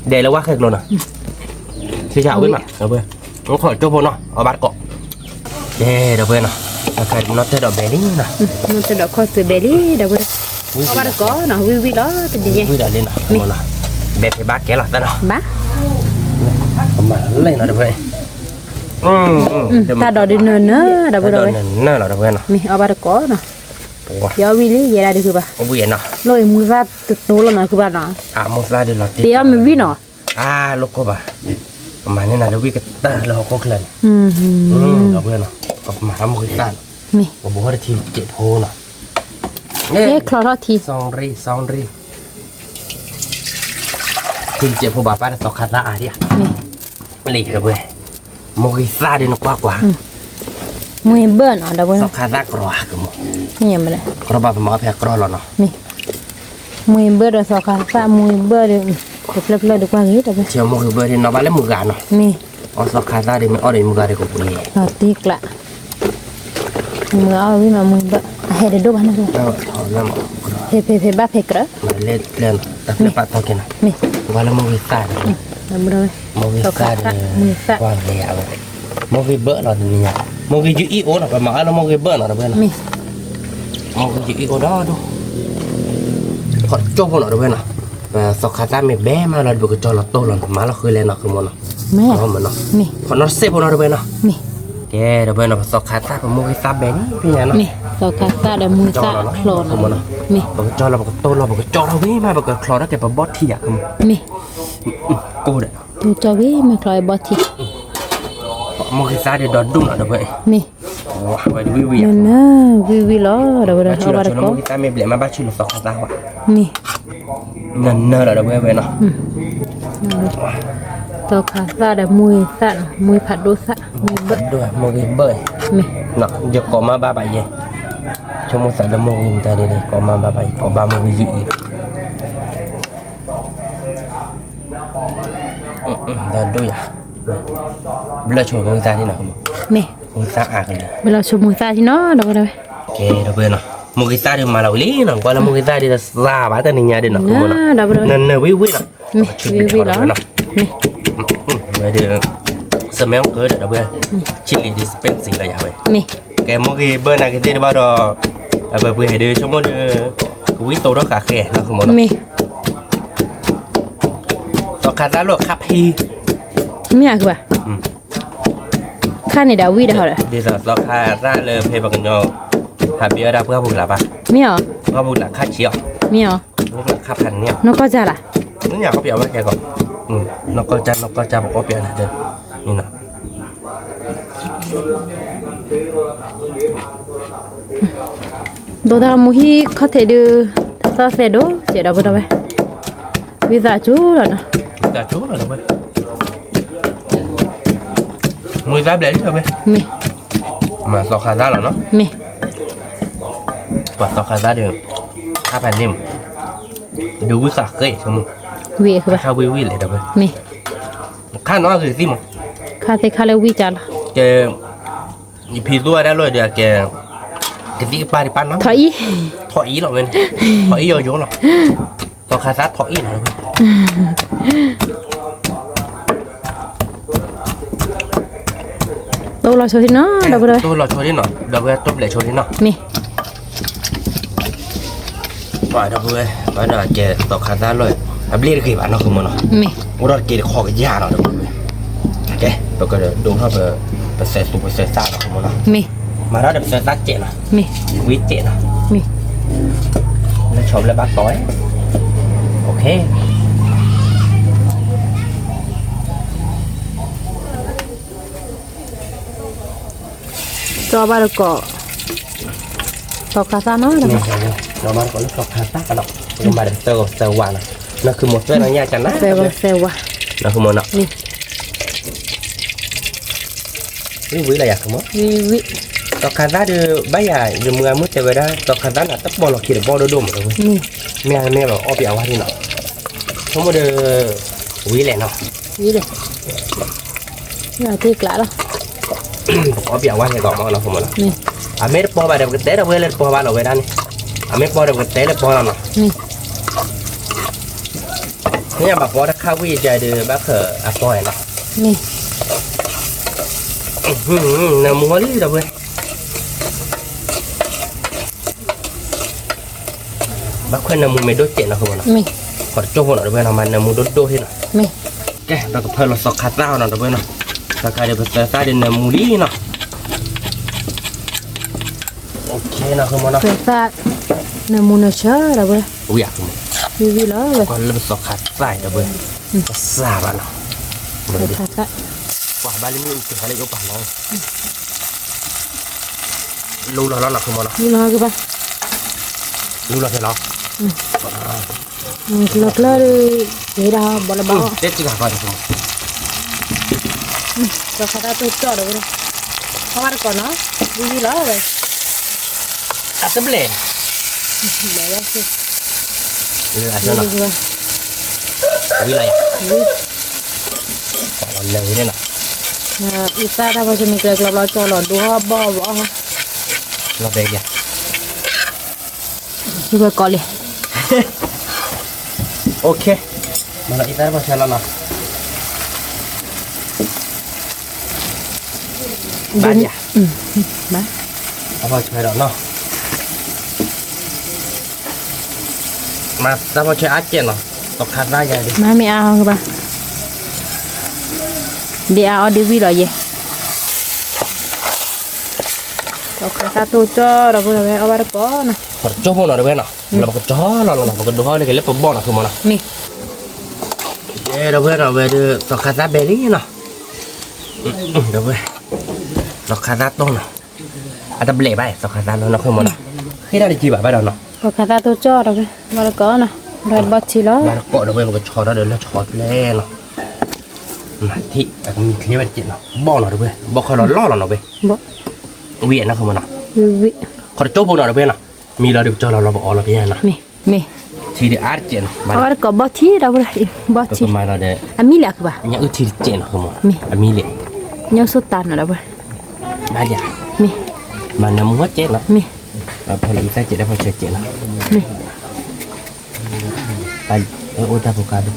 ဒဲးလၢဝၣ်ဃဲးကျိနီၤ, ထံၣ်ဝံၣ်မး ဒီပုၢ်ဝဲၢ်, ခီကၠိဖိနီၤ အီၣ်ဘၣ်တကိး ကဲ ဒီပုၢ်ဝဲၢ်နီၤ, နီၢ်တၢၢ်ဒိးဘဲလံနီၤ, နီၢ်တၢၢ်ဒိးခီၣ်သုးဘဲလံ ဒီပုၢ်ဝဲၢ်, အီၣ်ဘၣ်တကိးနီၤ ဝံၣ်ဝံၣ်လီၤ တဒ်ယဲ, ဝံၣ်ဒီးလံနီၤ, ဘဲဖဲဘၣ်ကဲလီၤသၢနီၤ, ဘၣ်, မၤလံနီၤ ဒီပုၢ်ဝဲၢ်, တၢ်ဒိးဒုးနၢၤနၢၤ ဒီပုၢ်ဝဲၢ်, နၢၤလီၤ ဒီပုၢ်ဝဲၢ်နီၤ, မ့ၢ်အီၣ်ဘၣ်တကိးနီၤ, ယအီၣ်ဝံၣ်လံ ယဲဒၣ်ဒုးဃုဘၣ်, ဝံၣ်နီၤ, လီၢ်အံၤမူသၣ်တတိၤလီၤနီၤ ဃုဘၣ်နီၤ, မူသၣ်ဒုးလီၤတ့ၢ်အီၣ်မ့ၢ်ဝံၣ်နီၤ အါ လိၣ်ကိၢ်ဘၣ်, ပမၤန့ၢ်နၤလၢဝံၣ်ကတၢၢ်လၢဟီၣ်ခိၣ်ချၢန့ၣ်, ဒီပုၢ်ဝဲၢ်နီၤ, ပမၤတၢ်မိၢ်ဂံၢ်သၣ်နီၤ, ပဘိးထီၣ်တထံစဲးဖိနီၤ, ချီထီၣ်ထံ, ထံစဲးဖိဘၣ်ပၢ်ဒီးသီခါသၣ်အါဒံးဧါ, လံ ဒီပုၢ်ဝဲၢ်, မိၢ်ဂံၢ်သၣ်ဒီးနကွၢ်ကွၢ်, မ့ၢ်ဘၢၣ်နီၤ ဒီပုၢ်ဝဲၢ်, သီခါသၣ်ကြီကမိၢ်, ကြီဘၣ်ပမၤအီၣ်ဖဲကြီလီၤနီၤ, မ့ၢ်ဘၢၣ်ဒီးသီခါသၣ် မ့ၢ်ဘၢၣ်ဒီး, တဖျၢၣ်ဖျၢၣ်ဒီးကွၢ်ဂ့ၤ ဒီပုၢ်ဝဲၢ်, မ့ၢ်ဂံၢ်ဘၢၣ်ဒီးနီၤဘၣ်လၢမုၢ်ဂၤနီၤ, မ့ၢ်, အီၣ်သီခါသၣ်ဒီးမ့ၢ်အီၣ်ဒီးမုၢ်ဂၤဒီးကပှ့ၤ, လီၤတံၢ်ကျး, မ့ၢ်အီၣ်ဝံၣ်မးမ့ၢ်ဘၢၣ်, အဟဲတဒိၣ်ဘၣ်န့ၣ်, ဖဲဖဲဖဲဘၣ်ဖဲကြၢး, တဖျၢၣ်ပာ်ထီၣ်က့ၤနီၤ, မ့ၢ်, ကွၢ်လၢမိၢ်ဂံၢ်သၣ်ဒီး, မိၢ်ဂံၢ်သၣ်ဒီး, ကွၢ်ဂ့ၤဧါဝဲ မိၢ်ဂံၢ်ဘၢၣ်လီၤတနံၤညါ, မိၢ်ဂံၢ်ယုၢ်အံၣ်အိၣ်နီၤ ပမၤအီၣ်လၢမိၢ်ဂံၢ်ဘၢၣ်နီၤ ဒီပုၢ်ဝဲၢ်နီၤ, မိၢ်ဂံၢ်ယုၢ်အံၣ်အိၣ်ဒီးဒိၣ်, ခီကၠိဖိနီၤ ဒီပုၢ်ဝဲၢ်နီၤ, ပသီခါသၣ်မ့ၢ်ဘဲမးလီၤ ပကကၠီလီၤတိၢ်လီၤ မၤလီၤဃုလဲၣ်နီၤ ဃုမိၢ်နီၤ, မ့ၢ်, ခီနီတစဲးဖိနီၤ ဒီပုၢ်ဝဲၢ်နီၤ, ကဲ ဒီပုၢ်ဝဲၢ်နီၤ ပသီခါသၣ်ပမိၢ်ဂံၢ်သၣ်ဘဲန့ၣ် ဖဲညါနီၤ, သီခါသၣ်ဒီးမိၢ်ဂံၢ်သၣ်ချီနီၤ, ပကကၠီလီၤ ပကတိၢ်လီၤ ပကကၠီထီၣ်ဝံၤမး ပကချီထီၣ်က့ၤပဘီၣ်ထံယါ ကိၢ်ဒီး ကၠီဝံၤမ့ၢ်ချီဘီၣ်ထံ, မိၢ်ဂံၢ်သၣ်ဒီးဒီဒူၣ်နီၤ ဒီပုၢ်ဝဲၢ်, မ့ၢ်, ဝံၤဝံၤလီၤ ဒီပုၢ်ဝဲၢ်, အီၣ်ဘၣ်တကိး, မ့ၢ်ဘျဲးမးဘၣ်ဆူလၢသီခါသၣ်ဝဲ, မ့ၢ်, နၢၤနၢၤလီၤ ဒီပုၢ်ဝဲၢ်နီၤ, သီခါသၣ်ဒီးမိၢ်ဂံၢ်သၣ်, မိၢ်ဖးဒိၣ်သၣ်, မိၢ်ဘၢၣ်, မိၢ်ဂံၢ်ဘၢၣ်, မ့ၢ်, ယကိးမါဘၣ်ဘၣ်ယဲ, ဆိကမိၣ်သးလၢမိၢ်ဂံၢ်မတၤဒ်န့ၣ် ကိးမါဘၣ်ဘၣ်ယဲ ကိးဘၣ်မိၢ်ဂံၢ်ယုၢ်အံၤ ဒီဒူၣ်ယါ, ဘျၢဆိမိၢ်ဂံၢ်သၣ်ဒ်နီၤ, မ့ၢ်, မိၢ်ဂံၢ်သၣ်အါကလၢာ်, ဘျၢဆိမိၢ်ဂံၢ်သၣ်ဒ်နီၤ ဒီပုၢ်ဝဲၢ်, ကဲ ဒီပုၢ်ဝဲၢ်နီၤ, မိၢ်ဂံၢ်သၣ်ဒ်မၤလီၤဝံၤလံနီၤ, ကွၢ်လၢမိၢ်ဂံၢ်သၣ်ဒ်သးဘၣ်တနံၤညါဒ်နီၤ, နၢၤနၢၤဝံၤဝံၤလီၤ, မ့ၢ်, ဝံၤဝံၤလီၤ, မ့ၢ်, ဝဲဒၣ်, စမဲကၢဒီး ဒီပုၢ်ဝဲၢ်, ချံလံဒ်စပဲစံလီၤယါဝဲ, မ့ၢ်, ကဲ မိၢ်ဂံၢ်ဘၢၣ်နာ်က့ၤသ့ၣ်တဘၣ်ဒီး, အပှဲၤပှဲၤဟဲဒၣ်ဆိကမိၣ်ဒီး, ကဝံသိးထီၣ်ဃာ်ဃဲနီၤ မ့ၢ်, သီခါသၣ်လၢခါဖံ, မ့ၢ်အကဘၣ်, ခါန့ၣ်ဒီးဝံၣ်ဒီးဟီဒီး, ဒ်သိးသီခါသၣ်လၢဖဲပှၤကညီ, ဟးဘ့အီၣ်ဒၣ်ပှၢ်ပူၤကလးဘၣ်, မ့ၢ်အီၤ, ပှၢ်ပူၤကလးခါဆံးအီၤ, မ့ၢ်အီၤ, ပှၢ်ပူၤကလးခါဖးန့ၣ်အီၤ, နီၢ်ကီၢ်စၢ်လၢ, နညါကီၢ်ပယီၤဘၣ်ခဲကီး, နီၢ်ကီၢ်ကၢ် နီၢ်ကီၢ်ကၢ် ပအီၣ်ပျဲၢ်န့ၣ်ဒီး နီၤ ဒိးတၢ်မူဟံၣ် ခီၣ်ထံးဒုး တၢ်သီၣ်သဲးဒိၣ် ကဲဒီပုၢ်ဒီဝဲၢ်, ဝံသးစူၤလီၤနီၤ, ဝံသးစူၤလီၤဒီပုၢ်ဝဲၢ်, မူသးဘျဲၣ်လံဒီပုၢ်ဝဲၢ်, မ့ၢ် မၤသီခါသၣ်လီၤနီၤ, မ့ၢ် ပှၤသီခါသၣ်ဒီး ခါဖးန့ၣ်မး, ဒုးဝံသးဃ့ၢ်ဆိမိၣ်, ဝံၤအခါဘၣ် ခါဝံၤဝံၤလဲၣ်ဒီပုၢ်ဝဲၢ်, မ့ၢ် ခါနီၤဂ့ၤသံမး, ခါသ့ခါလၢဝံၣ်ကၢ်လီၤ, ကဲ ယဖံသူဝဲဒၣ်လီၤဒီးကဲ, ကသံၣ်ကပၤဒံးပာ်နီၤ, ထီၣ်အံၤ, ထီၣ်အံၤလီၤဝဲန့ၣ်, ထီၣ်အံၤယိယိလီၤ, သီခါသၣ်ထီၣ်အံၤလီၤ, တိၢ်လီၤဆိဒံးနီၤ ဒီပုၢ်ဝဲၢ်, တိၢ်လီၤဆိဒံးနီၤ ဒီပုၢ်ဝဲၢ် တိၢ်ဘျဲၣ်ဆိဒံးနီၤ, မ့ၢ် ပှၤဒီပုၢ်ဝဲၢ် ဘၣ်ဒီးကဲသီခါသၣ်လီၤ, အဘျ့ၣ်တဂ့ၤဘၣ်နီၤ ဃုမီၤနီၤ, မ့ၢ် အိၣ်ဒီးတက့ၤတခီကယၢ်နီၤ ဒီပုၢ်ဝဲၢ်, ကဲ ပကဒိးထီၣ်ပ ပသဲးသူပသဲးသၣ်နီၤ ဃုမီၤနီၤ, မ့ၢ် မၤထီၣ်ဒီးပသဲးသၣ်စဲးနီၤ, မ့ၢ် ဝံစဲးနီၤ, မ့ၢ် လၢဆီဘျဲၣ်ဘၣ်တီၤ, အိၣ်ခ့ ကၠီဘၣ်တကိး သီခါသၣ်နီၤ, ကၠီဘၣ်တကိးလၢသီခါသၣ်နီၤ, မၤဒီးသၢဂီၤသၢဝါနီၤ, နီၢ်ဃုမီၤသွဲၣ်နီၤညါကနၤ, သၢဂီၤသၢဝါ, နီၢ်ဃုမီၤနီၤ, ဝံၤဝံၤလီၤယၤဃုမီၤ, သီခါသၣ်ဒီး ဘၣ်ယၤ ယမုၢ်ဂၤမုၢ်တဲဝဲဒၣ် သီခါသၣ်န့ၣ် တပီၢ်လီၤခံတဘီဒိၣ်ဒိၣ်မးဒီပုၢ်ဝဲၢ်, မ့ၢ်မ့ၢ်ဘၣ်အီၣ်ပျဲၢ်အဝါဒ်နီၤ, ဆိကမိၣ်ဒီး ဝံၤလဲၣ်နီၤ, ဝံၤလဲၣ် တ့ကျးလီၤ, ပကအီၣ်ပျဲၢ်အဝါဟဲကီးမးနီၤ ဃုမီၤနီၤ, အမ့ၢ်တပီၢ်ဘၣ်ဒီး ပကတဲဒီပုၢ်ဝဲၢ်လၢတပီၢ်ဘၣ်လီၤဝဲဒၣ်န့ၣ်, အမ့ၢ်ပီၢ်ဒီး ပကတဲလၢပီၢ်လီၤနီၤ, မ့ၢ်ဘၣ်ပီၢ်တခါဝံၤယၤဒီး ဘၣ်ဃးအပီၢ်နီၤ, မ့ၢ် နၢမူဟီလံဒီပုၢ်ဝဲၢ် ဘၣ်ခွဲးနၢမူမ့ၢ်ဒိၣ်စဲးနီၤ ဃုမီၤနီၤ, မ့ၢ် ခီၣ်တကၠိဖိနီၤ ဒီပုၢ်ဝဲၢ်နီၤ မၤနၢမူဒိၣ်ဒိၣ်ဟ့ၣ်နီၤ, မ့ၢ် ကဲ ပကဖၢလီၤသီခါသၣ်နီၤ ဒီပုၢ်ဝဲၢ်နီၤ, သီခါဒီးပသၢသၣ်ဒီးနၢမူလံနီၤ, အိၣ်ခ့နီၤ ဃုမီၤနီၤ, သၢသၣ် နၢမူနၢဆၢ ဒီပုၢ်ဝဲၢ်, ဝံၤယၤ ဃုမီၤ, ဝံၤဝံၤလီၤ, ကီၢ်လၢပသီခါသၣ် ဒီပုၢ်ဝဲၢ်, ပသၣ်ဘၣ်နီၤ, သီခါသၣ်, ပှၤဘၣ်လၢမ့ၣ်အူကဟဲလၢယအိၣ်ပာ်နီၤ လူလီၤလီၤနီၤ ဃုမီၤနီၤ, လူလီၤကဘၣ်, လူလီၤဖဲလီၤ, လီၤကျၢၤဒီး ဝဲဒၣ်ဘီလၢဘၣ်အီၣ်, တဲတဂၤဃီဒီး သီခါသၣ်တိၢ်ကၠီၣ်ဒီးဝဲဒၣ်, အီၣ်ဘၣ်တကိးနီၤ, ဝံၤလီၤဝဲ, အတဘျဲၣ်, ဝံၤလီၤ, လၢဝဲန့ၣ်နီၤ, အံသၣ်တၢ်ဖီဆိမ့ၢ်ကျဲကျီဘျီကၠီလီၤဒိဟီၣ်ဘီၣ်ဘီၣ်, လီၤတဲယၤ ယဝဲကိးလံ, အိၣ်ခ့, မၤလီၤအံသၣ်တၢ်ဖီဆိလီၤနီၤ, ဘၣ်ယၤ, ဘၣ်, တၢ်ဖီဆိဒီးနီၤ, မၤတၢ်ဖီဆိအါကဲးနီၤ, သီခါသၣ်ယၤဒ်, မၤမ့ၢ်အါအီၤကဘၣ်, ဒ်အါအီၤဒ်ဝံၤလီၤယဲ သီခါသၣ်တိၢ်ကၠီၣ်ဒီး ပုၢ်ဝဲၢ် အီၣ်ဘၣ်တကိးနီၤ, ခီၣ်တကၠိဖိနီၤ ဒီပုၢ်ဝဲၢ်နီၤ, လၢပကကၠီလီၤလီၤနီၤ ပကဒိးဟီၣ်န့ၢ်က့ၤလၢပဘီၣ်နီၤ ဃုမီၤနီၤ, မ့ၢ်, ဒီပုၢ်ဝဲၢ်နီၤ ဝဲဒၣ် သီခါသၣ်ဘဲလံနီၤ, ဒီပုၢ်ဝဲၢ်, သီခါသၣ်တိၢ်နီၤ, အတဘျဲၣ်ဘၣ် သီခါသၣ်နီၤ နီၤ ဃုမီၤနီၤ, ဃ့တၢ်တကံဘၣ်ဘၣ်ဒီးနီၤ, သီခါသၣ်တိၢ်ကၠီၣ်ဒီပုၢ်ဝဲၢ် ဘၣ်တကိးနီၤ, ဘၣ်တကိးဒီပုၢ်ဝဲၢ် ပကဆီဒီးလၢဆီကျဲနီၤ, မၤထံၣ် အကမံၤချ့ဝဲတကဲးနီၤ ဘီၣ်နီၤ ဒီပုၢ်ဝဲၢ် ဘီၣ်ခီလီၤလီၣ်လီၤနီၤ ဝဲ, ဝံၤနီၤ ဃုမီၤနီၤ, ခီၣ်တကၠိဖိနီၤ ဒီပုၢ်ဝဲၢ်နီၤ, မံလီၤဒီးပကၠီလီၤလီၤ ပအီၣ်လီၤပယဲနီၤ, မ့ၢ်, ထံဒုးအါတကဲးနီၤ, ဘၣ်တကိးဘီၣ်ထံ ဒီပုၢ်ဝဲၢ်, ဘီၣ်ထံ, မၤလီၤဒီး, အမံၤလၢအကဘၣ်, ညၣ်အုၣ်ထံတကဲးနီၤ ဃုမီၤ, အမံၤလၢ, ညၣ်အုၣ်ဆိၣ်တၢ်နီၤ ဒီပုၢ်ဝဲၢ်, ဘၣ်ယၤ, မ့ၢ်, မၤနၢမူဟီၣ်ကဲးနီၤ, မ့ၢ်, ဖီလီၤအံသၣ်ကဲး ဒီးဖီဆၢကဲးနီၤ, မ့ၢ် အိၣ်တၢ်ဖိကါဒိၣ်,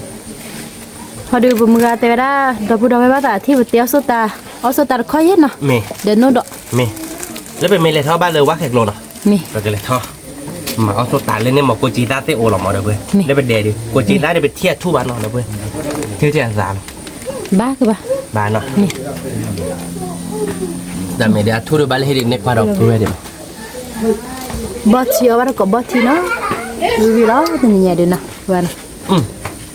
ဟီဒုးပမုၢ်ဂၤတဲဝဲဒၣ် ဒီပုၢ်ဒီဝဲၢ်ဘၣ်သးထံၣ် ပတဲအီၣ်ဆိၣ်တၢ်, အီၣ်ဆိၣ်တၢ်တခီယဲနီၤ, မ့ၢ်, ဒီးနိၣ်ဒီး, မ့ၢ်, လၢပမ့ၢ်လဲၤထီၣ်ဘၣ်လၢဝါခဲကျိနီၤ, မ့ၢ်, ပကလဲၤထီၣ်, မၤအီၣ်ဆိၣ်တၢ်လၢန့ၣ်မ့ၢ် ကိးက့သၣ်သ့ၣ်အိၣ်လီၤမ့ၢ် ဒီပုၢ်ဝဲၢ်, လၢပဒဲးဒုး ကိးက့သၣ်ဒုး ပထံၣ်အထူၣ်ဘၣ်နီၤ ဒီပုၢ်ဝဲၢ်, ထံၣ်ထံၣ်အသးလီၤ, ဘၣ်ကဘၣ်, ဘၣ်နီၤ, မ့ၢ် တၢ်မ့ၢ်ဒီးအထူၣ်ဒုးဘၣ်လၢဟ့ၣ်ဒုးန့ၢ်ခွါဒီးပုၢ်ဝဲၢ်ဒံးဘၣ်, ဘီၣ်ထံအီၣ်ဘၣ်တကိးဘီၣ်ထံနီၤ, ဝံၤဝံၤလီၤ တနံၤညါဒုးနီၤ, ဝဲနီၤ,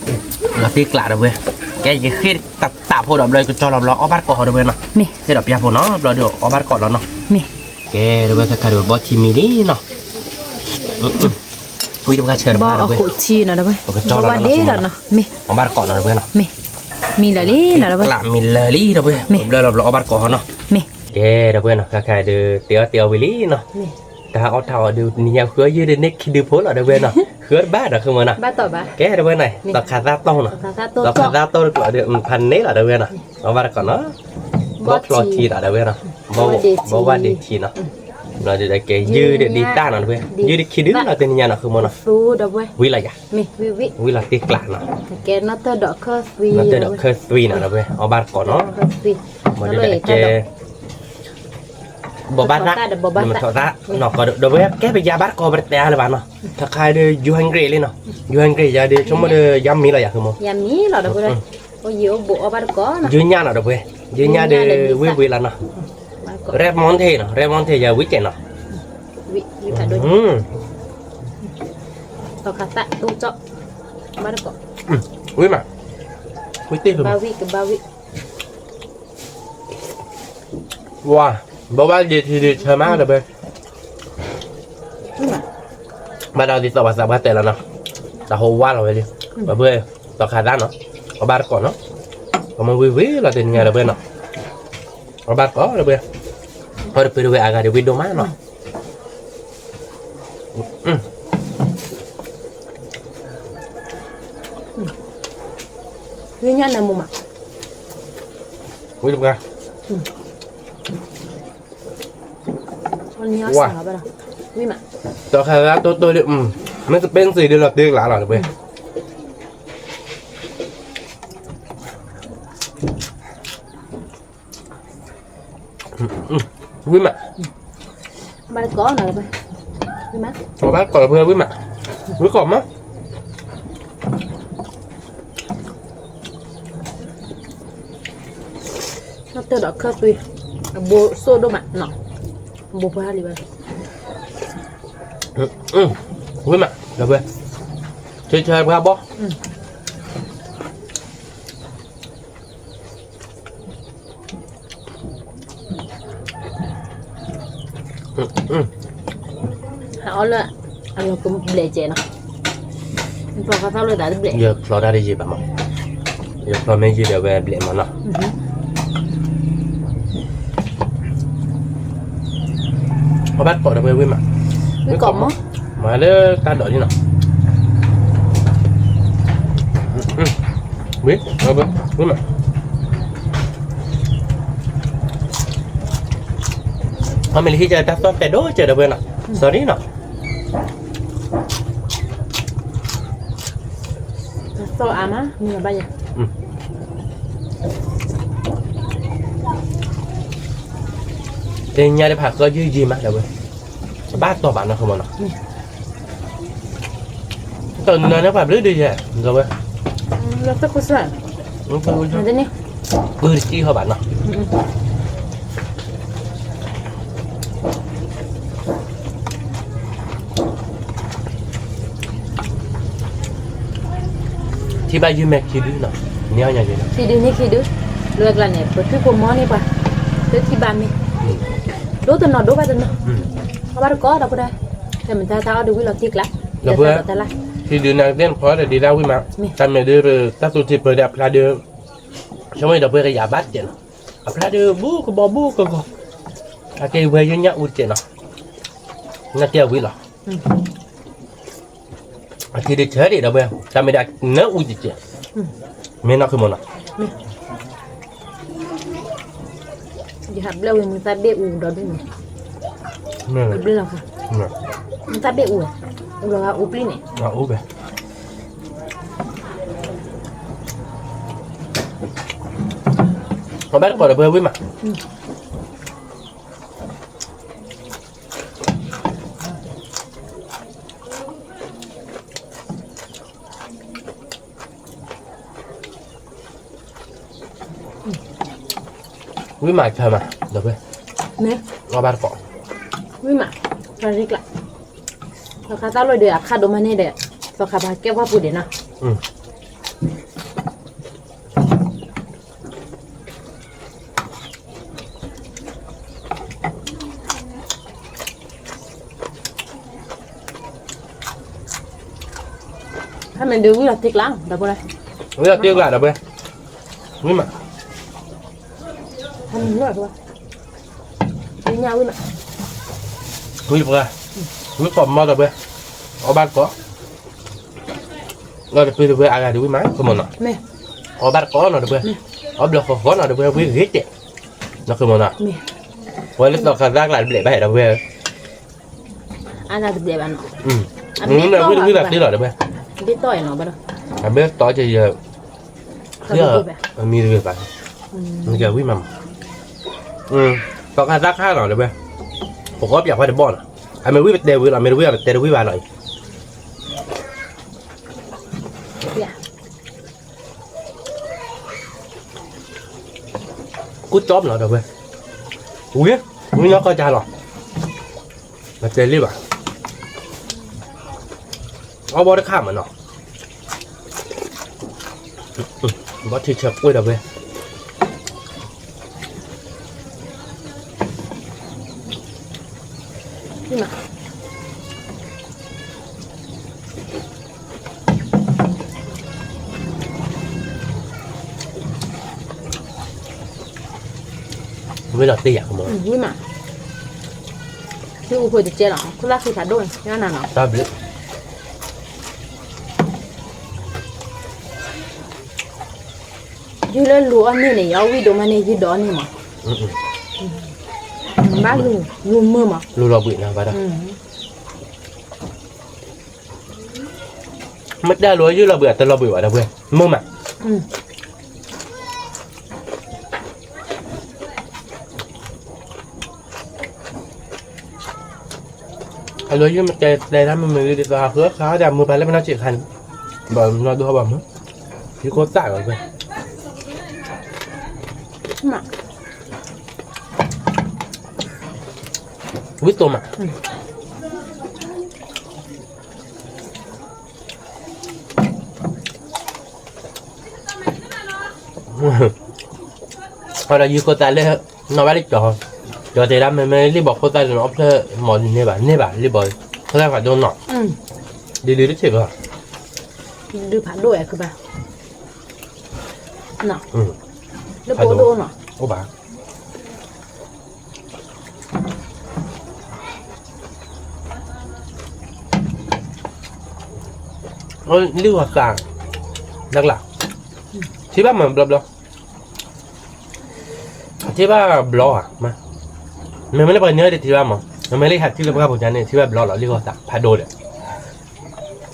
လီၤတံၢ်ကျးဒီပုၢ်ဝဲၢ်, ကဲ ယဃ့တၢ်ဖိဒီးဘျီ ယကကၠီလီၤဘျီ အီၣ်ဘၣ်တကိးဟီ ဒီပုၢ်ဝဲၢ်နီၤ, မ့ၢ် ဃ့ဒီးပျၢ်ဖိနီၤ ဘျီဒီးအီၣ်ဘၣ်တကိးလီၤနီၤ, မ့ၢ် ကဲ ဒီပုၢ်ဝဲၢ် ခဲခါဒီး ဘီထံမံၤလံနီၤ, ဝံတပှၢ်ဆၢတပှၢ် ဒီပုၢ်ဝဲၢ်, ပကကၠီလီၤနီၤ, မ့ၢ် အီၣ်ဘၣ်တကိးနီၤ ဒီပုၢ်ဝဲၢ်နီၤ, မ့ၢ် မံလၢာ်လံနီၤ ဒီပုၢ်ဝဲၢ်, မ့ၢ် ဘျီလီၤဘျီ အီၣ်ဘၣ်တကိးဟီနီၤ, မ့ၢ် ကဲ ဒီပုၢ်ဝဲၢ်နီၤ ခဲခါဒီး တဲအီၣ်တဲအီၣ်ဝံၤလံနီၤ, မ့ၢ် တၢ်အီၣ်တၢ်အီဒီး နံၤညါဃုအီၣ်ယုၢ်ဒီးန့ၢ်ခံဒုဖိလီၤ ဒီပုၢ်ဝဲၢ်နီၤ, ဃုအီၣ်တဘၣ်ဒီး ဃုမၢနီၤ, ဘၣ်တီၢ်ဘၣ်, ကဲ ဒီပုၢ်ဝဲၢ်နီၤ, မ့ၢ် သီခါသၣ်တီၢ်နီၤ, သီခါသၣ်တီၢ်တကျိးဒီး ဖးန့ၢ်လီၤ ဒီပုၢ်ဝဲၢ်နီၤ, အီၣ်ဘၣ်တကိးနီၤ, ဘီဖျီထံလီၤ ဒီပုၢ်ဝဲၢ်နီၤ, ဘီဝါဒ့ထံနီၤ, ဒီးကဲ ယုၢ်ဒီးဒံးတၢ်နီၤ ဒီပုၢ်ဝဲၢ်, ယုၢ်ဒီးခံဒုလီၤ တနံၤညါနီၤ ဃုမၢနီၤ, ဝံၤလီၤယၤ, ဝံၤလီၤတ့ကျးနီၤ, နီၢ်တၢၢ်ဒီးခၢၣ်သွံနီၤ ဒီပုၢ်ဝဲၢ်, အီၣ်ဘၣ်တကိးနီၤ, ဘၣ်ဒီးကဲ ဘိးဘၣ်သၣ်, ဘိးဘၣ်သၣ်, ဒီပုၢ်ဝဲၢ် ကဲ ပယါဘၣ်တကိး ပတတဲအါလၢၤဘၣ်နီၤ, တခါဒီး ယူၤဟဲကရံးလံနီၤ, ယူၤဟဲကရံးယၤဒီး ဆိကမိၣ်ဒီး ယါမံလီၤယၤ ဃုမၢ, ယါမံလီၤ ဒီပုၢ်ဝဲၢ်, ယိဘိးအီၣ်ဘၣ်တကိးနီၤ, ယုၢ်ညၣ်နီၤ ဒီပုၢ်ဝဲၢ်, ယုၢ်ညၣ်ဒီး ဝံၣ်ဝံၤလီၤနီၤ, ရဲမွန်ထေးနီၤ, ရဲမွန်ထေးယၤဝံၣ်ကဲးနီၤ, သီခါသၣ်တီၢ်ကၠီ, ဘၣ်တကိး, ဝံၣ်မး, ဝံၣ်တ့ၢ်ဖုမး, ဘၣ်ဝံၣ်ကဘၣ်ဝံၣ် ဝါ, ဘိးဘၣ်ဒ့ထံဒ့ဆၢမး ဒီပုၢ်ဝဲၢ်, ဘၣ်ဒီးဒ်သိးပှၤသးပှၢ်တဲလီၤနီၤ, တၢ်ဟိဝါလီၤဝဲလံ, ဒီပုၢ်ဝဲၢ်, သီခါသၣ်နီၤ, အီၣ်ဘၣ်တကိးနီၤ, ကမၤဝံၤဝံၤလီၤ တနံၤညါ ဒီပုၢ်ဝဲၢ်နီၤ, အီၣ်ဘၣ်တကိး ဒီပုၢ်ဝဲၢ်, အီၣ်တပၢၢ် ဒီပုၢ်ဝဲၢ် အဂၤဒီးဝံၣ်ဒိၣ်မးနီၤ ဝံၣ်ညၣ်နၢမူမး, ဝံၣ်တပှၢ်, ဝါ, သီခါသၣ်တီၢ်တီၢ်လံ, မ့ၢ်ကပဲၢ်စ့ဒ်လီၤတ့ကျးလီၤ ဒီပုၢ်ဝဲၢ်, ဝံၣ်မး, ဘၣ်တကိးနီၤ ဒီပုၢ်ဝဲၢ်, ဝံၣ်မး, ဘၣ်တကိး ဒီပုၢ်ဝဲၢ် ဝံၣ်မး, ဝံၣ်ကိးမး နီၢ်တၢၢ်ဒီးခၢၣ်သွံ, အဘိစိၣ်ဒိၣ်မးနီၤ, အဘိပှၢ်လံဘၣ်, ဝံၣ်မး ဒီပုၢ်ဝဲၢ်, ဆၢဆၢပှၢ်ဘီ ဟးအီၣ်လၢအလီၤကဘျဲးကဲးနီၤ, ဖျီခါသၣ်လၢတၢ်တဘျဲး, ယဖျီတၢ်တယံာ်ဘၣ်မး, ယဖျီမ့ၢ်ယံာ်ဒီးဝဲဘျဲးမးနီၤ, အီၣ်ဘၣ်တကိး ဒီပုၢ်ဝဲၢ် ဝံၣ်မး, ဝံၣ်ကိးမး, မၤလၢတၢ်ဒိးလံနီၤ ဝံၣ်, ဝံၣ်မး, အမ့ၢ်လၢဟံၣ်ကဲတၢ်သီၣ်ပဲာ်ဒိၣ်ကဲ ဒီပုၢ်ဝဲၢ်နီၤ, sorry နီၤ, တၢ်သီၣ်အါမး မ့ၢ်ဘၣ်ယၤ တနံၤညါဒီးဖးဃီယုၢ်ယံာ်မး ဒီပုၢ်ဝဲၢ်, ဘၣ်တီၢ်ဘၣ်နီၤ ဃုမၢနီၤ, တနၤန့ၣ်ပှၤဘျုးဒုးယဲ ဒီပုၢ်ဝဲၢ်, ပတကံၢ်ဟီဘၣ်နီၤ ထံၣ်ဘၣ်ယုၢ်မဲာ်ခံဒုနီၤ, န့ၢ်အီၣ်ညါက့ၤနီၤ, ခံဒုန့ၢ်ခံဒု, လွဲၢ်ကျါန့ၣ် ပထွံၣ်ဖိမီၢ်န့ၢ်ပှၤ, တထံၣ်ဘၣ်မ့ၢ်, ဒိၣ်တနီၤဒိၣ်ဘၣ်တနီၤ, အီၣ်ဘၣ်တကိးဒီပုၢ်ဝဲၢ်, တမ့ၢ်တၢ်တၢ်အီၣ်ဒုးဝံၣ်လီၤတံၢ်ကျါ, ဒီပုၢ်ဝဲၢ်, ခံဒုန့ၣ်ကသ့ၣ်နဖီဒီးဒံးတၢ်ဝံၣ်မး, တၢ်မ့ၢ်ဒုး တၢ်သူထံပၢၤဒီးအဖျါဒုး, ဆိကမိၣ်ဒီပုၢ်ဝဲၢ်ကယၤဘၣ်တကဲးနီၤ, အဖျါဒုးဘူကဘီဘူကဂီၤ, အကဲဝဲယုၢ်ညၣ်အူတကဲးနီၤ, နၢ်ကဲဝံၣ်လီၤ အထံဒုးဆၢဒံးဒီပုၢ်ဝဲၢ်, တၢ်မ့ၢ်ဒၣ်နၢအူကကဲး, မ့ၢ်နီၢ်ခုမၢနီၤ, ယဟးဘျဲၣ်ဝဲမုၢ်သၣ်ဘ့ၣ်အူဒီဒူၣ်န့ၣ်, ဘျဲၣ်လီၤ, မုၢ်သၣ်ဘ့ၣ်အူ, အူလီၤဂၤအူပျံၢ်န့ၣ်, အူဘဲ အီၣ်ဘၣ်တကိးဒီပုၢ်ဝဲၢ်ဝံၣ်မး ဝံၣ်မးဆၢမး ဒီပုၢ်ဝဲၢ်, အီၣ်ဘၣ်တကိး, ဝံၣ်မး, သီခါသၣ်လီၤဒီးအခါဒိၣ်မးန့ၣ်ဒီး, သီခါဘၣ်ကဲပှၢ်ပူၤဒံးနီၤ, မ့ၢ်ဒုးဝံၤလီၤတ့ကျး, ဝံၤလီၤတ့ကျးဒီးပှဲၤ, ဝံၤမး, ဝံၤမး, ဝံၤတပှဲၤ, ဝံၤကိးမီၤဒီးပှဲၤ, အီၣ်ဘၣ်တကိး, ဒီးတပှဲၤတပှဲၤအါဂၤဒုးဝံၤမး ကမီၤနီၤ, အီၣ်ဘၣ်တကိးနီၤတပှဲၤ, အီၣ်ဘျီဃီဃီနီၤတပှဲၤ ဝံၤဂ့ၤတဲာ်, နီၤကမီၤနီၤ, ပှဲၤလၢသီခါသၣ်ကျးတဘျဲၣ်ဘၣ်ဒီးပှဲၤ အါဂၤတဘျဲၣ်ဘၣ်နီၤ, မ့ၢ်ဝံၤဘၣ်သ့လီၤတပှဲၤ, ဘ့ၣ်တီၢ်အံၤနီၤဘၣ်ဒီး, အဘ့ၣ်တီၢ်က့ၤယၤ, အမံၤတဂ့ၤဘၣ်, နကဝံၤမး, သီခါသၣ်ခါနီၤတပှဲၤ, ပကီၢ်ပၠးခွါတဘီၣ်နီၤ, အမ့ၢ်ဝံၤပတဲဝံၤလီၤ, မ့ၢ်တဝံၤပတဲတဝံၤဘၣ်လီၤအံၤ ကူၣ်ကၠီမးလီၤဒီးဝဲ, ဝံၤ, ဝံၤနီၢ်ကီၢ်ကၢ်လီၤ, မတဲလံဘၣ်, အီၣ်ဘီတခါမးနီၤ, ဘီထံဆၢကွံာ်ဒီးဝဲ ဝံၤလီၤတ့ၢ်ယၤကမီၤ, ဝံၤမး, သုအိၣ်ဖိတကဲလီၤ, ခိၣ်သၣ်ဃံဖးဒိၣ်, တၢ်ဘျုး ယုၢ်လၢလူၤအီၣ်န့ၢ်န့ၣ် ယအီၣ်ဝံၣ်ဒိၣ်မးန့ၣ် ယုၢ်ဒိၣ်အီၣ်န့ၢ်မး, ဘၣ်လူၤ, လူၤမုာ်မး, လူၤလီၤဘှံးနၤဘၣ်ဒီး, မ့ၢ်တဲလူၤအီၣ်ယုၢ်လီၤဘှံး အတလီၤဘှံးဘၣ်ဒီးဝဲ, မုာ်မး အလီၤယုၢ်မ့ၢ်တဲတဲတၢ်မ့ၢ်မ့ၢ်လံဒ်သိး ဟးဃုအခါဒီး မုာ်ပာ်လၢပနီၢ်ဆံးခါန့ၣ်, ဘၣ်နီၢ်ဒိၣ်ဟီဘၣ်မုာ်, ယခိၣ်သၣ်လီၤ, ဝံၣ်တိၢ်မး အဒီးယုၢ်ခိၣ်သၣ်လၢ နီၢ်ဘၣ်လၢကၠီၤ, ကၠီၤတဲဒၣ်မ့မ့ၢ်လံၢ်ဘီခိၣ်သၣ်လၢနအီၣ်ဖျၢၣ်မီၤန့ၢ်ဘၣ်, န့ၢ်ဘၣ်လံၢ်ဘီ, ခိၣ်သၣ်ဖးဒိၣ်နီၤ, ဒ်လံတထံၣ်ဘၣ်, ဒုးဖးဒိၣ်ဝဲခုဘၣ်, လၢဘိဒိၣ်နီၤ, အိၣ်ဘၣ် လံၢ်ဂီၤသး, နကျး, ထံၣ်ဘၣ်မးဘျီဘျီ, ထံၣ်ဘၣ်ဘျီဧါ, မ့မ့ၢ်လၢပှၤကညီတထံၣ်ဘၣ်မး, မ့မ့ၢ်လၢဟးထံၣ်လၢပှၤကညီန့ၣ် ထံၣ်ဘၣ်ဘျီလီၤ လံၢ်ဂီၤသးဖးဒိၣ်ဒီး,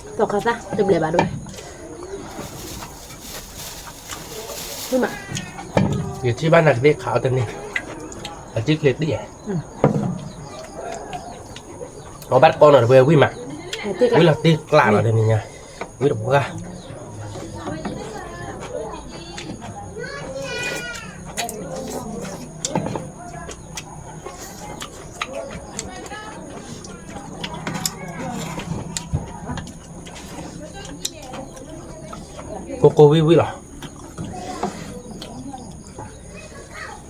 သီခါသၣ်တဘျဲးဘၣ်ဒၣ်ဝဲ ယထံၣ်ဘၣ်နၤကသ့ၣ်ခးအီၤတန့ၢ်, အတံၢ်ချ့တံၢ်ဧါ, အီၣ်ဘၣ်တကီနီၤတပှဲၤဝံၣ်မး, ဝံၣ်လီၤတ့ၢ်ကျးလီၤတနံၤညါ, ဝံၣ်တ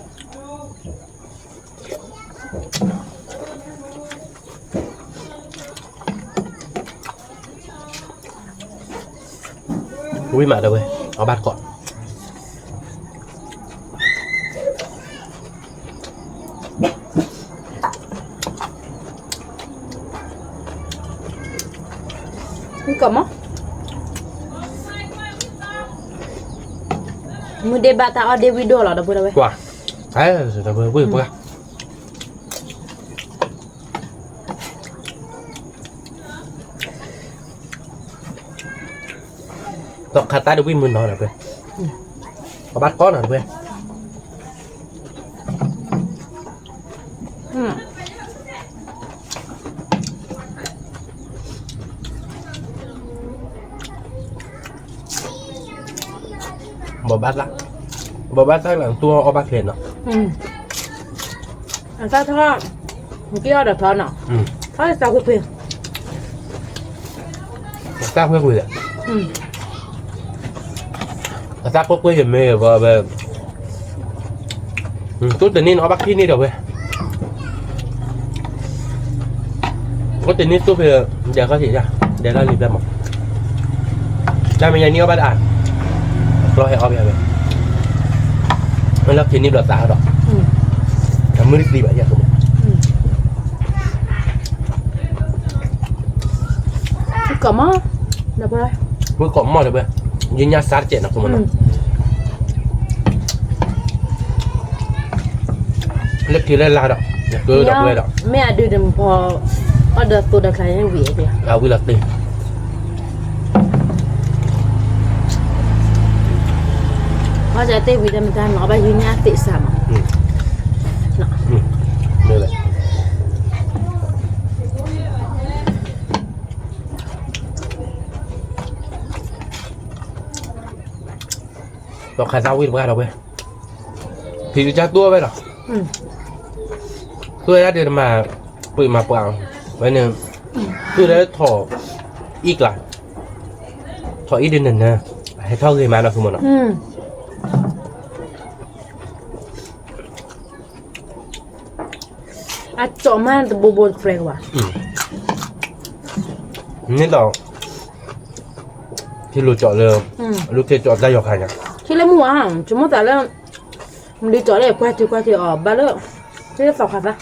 ပှၢ် ကိၢ်ကိၢ်ဝံၣ်ဝံၣ်လီၤ. ဝံၣ်မးဒီးဝဲ, အီၣ်ဘၣ်တကိး. ဝံၣ်ကိးမး, မုၢ်ဒ့ဘၣ်တၢ်အီၣ်ဒ့ဝံၣ်ဒိၣ်လီၤ ဒီပုၢ်ဒီဝဲၢ်, ဝံၣ်ပှၢ်. သီခါသၣ်တဝံၣ်မုၢ်နီၤဒီးဝဲ, အီၣ်ဘၣ်တကိးနီၤဒီးဝဲ. ဘိးဘၣ်သၣ်, ဘိးဘၣ်သၣ်လၢသူအီၣ်ဘၣ်ချ့နီၤ. အသၣ်ထီၣ်, နက့ၤအီၣ်ဒီးထီနီၤ, ထီသၣ်ကွ့ၢ်ကွ့ၢ်, အသၣ်ကွ့ၢ်ကွ့ၢ်ဒီး, အသၣ်ကွ့ၢ်ကွ့ၢ်ယမ့ၢ်ဝဲ, တိၢ်တနံၣ်နအီၣ်ဘၣ်ခံနံၣ်ဒီးဝဲ, အိၣ်တနံၣ်တိၢ်ဖဲ, ဒဲးခီၣ်ထံးဒၣ်, ဒဲးလၢလံၤဘျဲၣ်မး. တၢ်မဲာ်ညါနံၣ်အီၣ်ဘၣ်တအါ, ကျီဟဲအီၣ်ဘၣ်ဝဲ, လီၢ်ခံနံၣ်ဘျီသးဒီး, အမုၢ်တသံဘၣ်ယၤ, ကိးမီၢ်, ကိးမီၢ်တဝဲ, ယညၣ်စါတကဲးနီၤ, လၢခံလၢလာ်ဒီး, ဒီး, မ့ၢ်အဒုးတမုၢ်ဖီ, အီၣ်ဒီးသိဒီးချါန့ၣ်ဝံၤ, အဝံၤလီၤတ့ၢ် အီၣ်တ့ၢ်ဝံၤဒီးမတၤနီၤဘၣ်ယညၣ်သ့ၣ်စၢ်မး, ဒီးခးသးဝံၣ်တပှၢ်ဒီးဝဲ, ဖံးတၢ်တူၢ်ဝဲဒီး, တူၢ်ဝဲဒၣ်ဒုးတမၤ, ပှ့ၤမၤပှၤ, ဝဲန့ၣ်, တူၢ်လၢထီၣ်, အံၣ်ကျါ, ထီၣ်အံၣ်ဒုးနၢၤနၢၤ, ဟဲထီၣ်ဂ့ၤမးနီၤ သုမီၢ်နီၤ. အကၠီၣ်မးတဘိဘိတဖျဲကဘၣ်, န့ၣ်ဒီး, ထံလိၤကၠီၣ်လၢ, လူၤကၠီၣ်တၢ်ယီၤခါညါ, ထံလၢမုၢ်ဝါ, ဆိကမိၣ်သးလၢ, မလံၤကၠီၣ်လၢကွၢ်ထံကွၢ်ထံအီၤဘၣ်လၢ, ထံလၢသီခါသး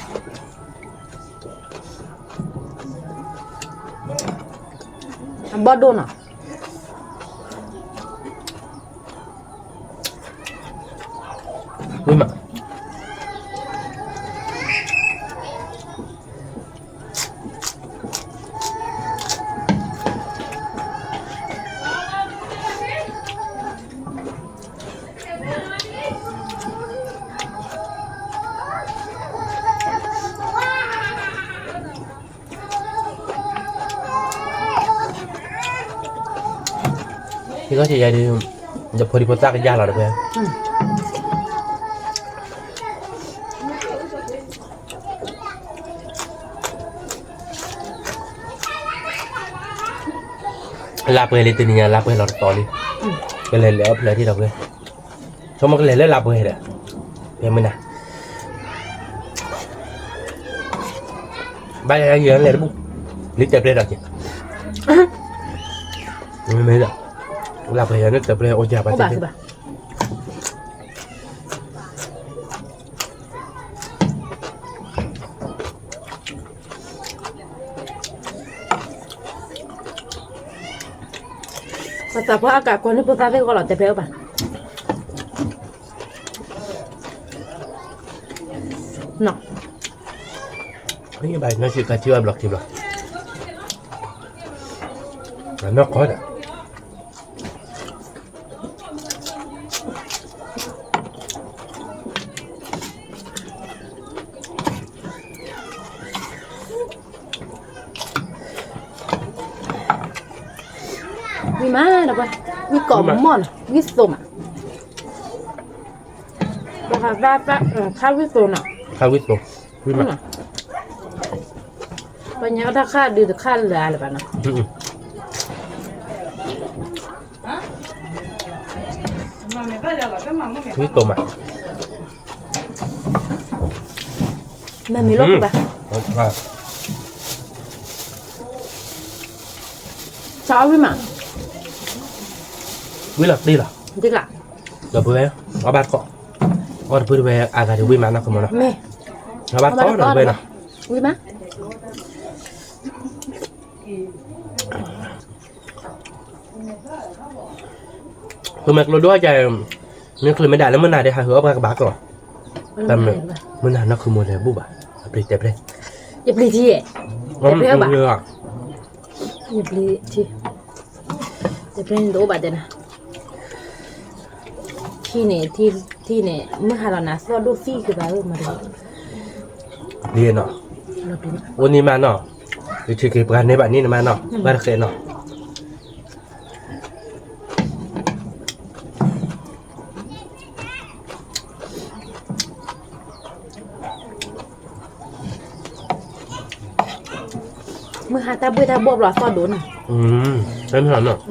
အဘီဒိၣ်နီၤ, ဝံၤမး ဟံၣ်ခီၣ်ဆံးယဲဒုး, ယဖိဒံဖိသၣ်ကယၢ်လီၤတဖဲ, လါပှဲၤလံတနံၤညါ လါပှဲၤလီၤတတီၤလံ, ကလဲၤလဲၤအီၣ်ဖျၢၣ်ထံၣ်ဒီးပှဲၤ, ဆိကမိၣ်ကလဲၤလၢလါပှဲၤဒီး, ဖဲမုၢ်နၤ ဘၣ်ယၤယၤလဲၤတဘူၣ်, လံတဲာ်ပျဲၢ်ဒီးက့ၤ, မ့ၢ်ဒီး, လၢပှဲၤယၤန့ၣ်တဲာ်ပျဲၢ်အိၣ်ယၤဘၣ်, ပသးပှၢ်အကးကွၢ်န့ၣ်ဖိသၣ်သ့ၣ်ဂီၢ်လီၤတဲာ်ပျဲၢ်အိၣ်ဘၣ် နီၤ, ဘၣ်နီၢ်ဆံးခါထံၣ်ဘၣ်ဘျီခံဘျီ, နီၢ်ခီဒီး, ဝံၤမးဒီးပှၤ, ဝံၤကိးမီၢ်နီၤ, ဝံၤသိးမး, ပှၤခးသး, ခါဝံၤသိးနီၤ, ခါဝံၤသိး, ဝံၤမး, ပှၤညါအီၣ်တၢ်ခါဒုးတခါလၢာ်လၢၤဘၣ်နီၤ, ဝံၤသိးမး မ့ၢ်မ့ၢ်လီၤကဘၣ်, စးအီၣ်ဝံၤမး, ဝံၤလီၤတ့ၢ်လီၤ, တ့ၢ်လီၤ, ဒီးပဝဲ, အီၣ်ဘၣ်တခီ, အီၣ်တပၢၢ်တဝဲအါဂၤဒီးဝံၤမးနီၢ်ခီမီၢ်နီၤ, အီၣ်ဘၣ်တခီဒီးပဝဲနီၤ, ဝံၤမး ပမ့ၢ်ကျိဒိၣ်က, မ့ၢ်ချုးမ့ၢ်ဒၣ်လၢမုၢ်နၤဒီး ဟးဟုးအီၣ်ပှၤကဘၣ်ကီး, မုၢ်နၤနီၢ်ခီမီၢ်ဒီးဘူၣ်ဘၣ်, အပျံၤတဲပျဲၢ်, ယပျံၤထံ, တဲပျဲၢ်ဘၣ်, ယပျံၤထံ, တဲပျဲၢ်န့ၣ်တအိၣ်ဘၣ်တဲနၤ, ထံန့ၣ်, ထံန့ၣ် မုၢ်ဟါလီၤနၤသီၣ်ဒိၣ်သံကဘၣ်မး, ဒ်နီၤ, အိၣ်န့ၣ်မးနီၤ, ယထံၣ်က့ၤပှၤန့ၢ်ဘၣ်န့ၣ်နမးနီၤ, ဘၣ်တဃဲးနီၤ မုၢ်ဟါတၢ်ဘှ့ၣ်တၢ်ဘှီၣ်ဘျီအသီၣ်ဒိၣ်န့ၣ်,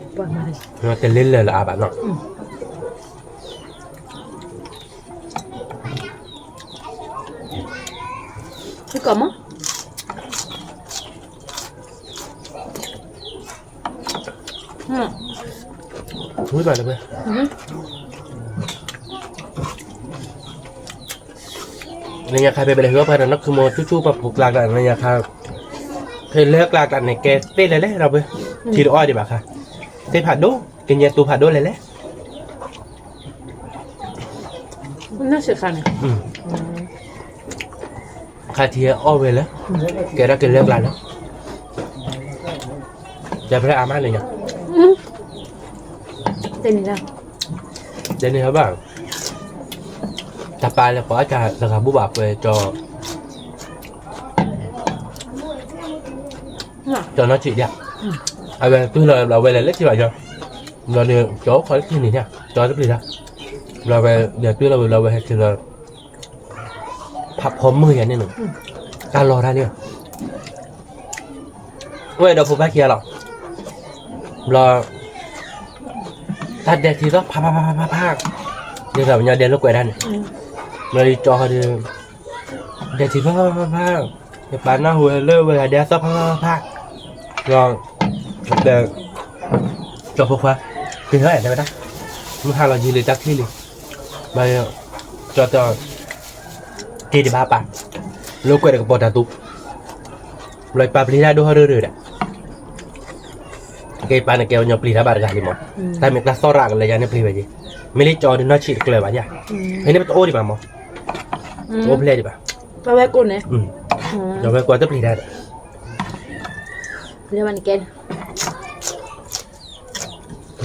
တမ့ၢ်နီၤ, တလ့လၢာ်လၢအါဘၣ်နီၤ, ထံကီၢ်မး မ့ၢ်မ့ၢ်လီၤ, ဝံၤဘၣ်လၢၤဝဲ, လၢညါခါဖဲပလဲၤဟံးအီၣ်ပှၤဒီးနီၢ်ခုမိၢ်ဆူၣ်ဆူၣ် ပှၤဖိကျါကျါ လၢညါခါ, ဖဲလၢကျါကျါန့ၣ် ကဲသ့လဲၣ်လဲၣ်ဒီးဝဲ, ထံတအီၣ်ဒံးဘၣ်ခါ, သ့ၣ်ဖးဒိၣ်, ကညဲတူဖးဒိၣ်လဲၣ်လဲၣ် နီၢ်စ့ၢ်ခါန့ၣ်, ခါထံအီၣ်ဝဲလၢ, ကဲဒၣ်က့ၤလၢကျါလၢ, ကဲဖဲအါမးလၢညါ, တဲန့ၣ်လၢ, တဲန့ၣ်ဟဲဘၣ်, တၢ်ပာ်လၢပှၤအီၣ်တၢ်တဂၤဘူၣ်ဘၣ်ပှဲၤကၠီ ကၠီနီၢ်ဆံးဒၣ်, အဝဲတုၤလီၤဘျီဝဲလဲၤလၢထံဘၣ်ယီ, ဘျီန့ၣ် ကၠီအိၣ်ခိးလၢထံန့ၣ်ညါ, ကၠီတပျံၤတၢ်, ဘျီဝဲ, ဒီးတုၤလီၤဝဲဘျီဝဲဟဲက့ၤလီၤ, ဖးဖီမုၢ်ယၤန့ၣ်နုၤ, တၢ်လီၤတၢ်န့ၣ်, အိၣ်ဝဲဒီးဖိဖးခံဂၤလီၤ, ဘျီ တၢ်ဒဲးထံသီၣ်ဖးဖးဖးဖးဖး, ဒ်သိးပညီဒဲးလိာ်ကွဲတၢ်န့ၣ်, ဘျီယကၠီဃီဒီး, ဒဲးထံဖးဖးဖးဖး, ယပာ်နၢ်ဟူလၢဝဲဂၤဒဲးအသီၣ်ဖးဖးဖးဖး, ဘျီ, တဲ, ကၠီဖိခွါ, က့ၤထီၣ်ယၤတဲဝဲဒၣ်, မုၢ်ဟါလီၤယံာ်လံတၢ်ချံလံ, ဘျီ, ကၠီတဲ, က့ၤဒံးဘၣ်ပၢ်, လိာ်ကွဲဒီးကပီၤတၢ်သူ, ဘျီယပၢ်ပျံၤတၢ်ဒိၣ်ဟီၣ်ရၢၢ်ရၢၢ်ဒီး ကဲပၢ်န့ၣ်ကဲပညီပျံၤတၢ်ဘၣ်တဂၤလံမး, တၢ်မ့ၢ်တၢ်သီၣ်ရၣ်ကလဲၤယၤန့ၣ်ပျံၤဝဲက့ၤ, မ့ၢ်လၢကၠီဒီးနီၢ်ဆံးတကျၢၤဘၣ်ယၤ, ဖဲန့ၣ်ပတအိၣ်ဒံးဘၣ်မး, တအိၣ်ဖျဲၣ်ဒံးဘၣ်, ကၠီဝဲကွၢ်တပျံၤတၢ်ဒီး,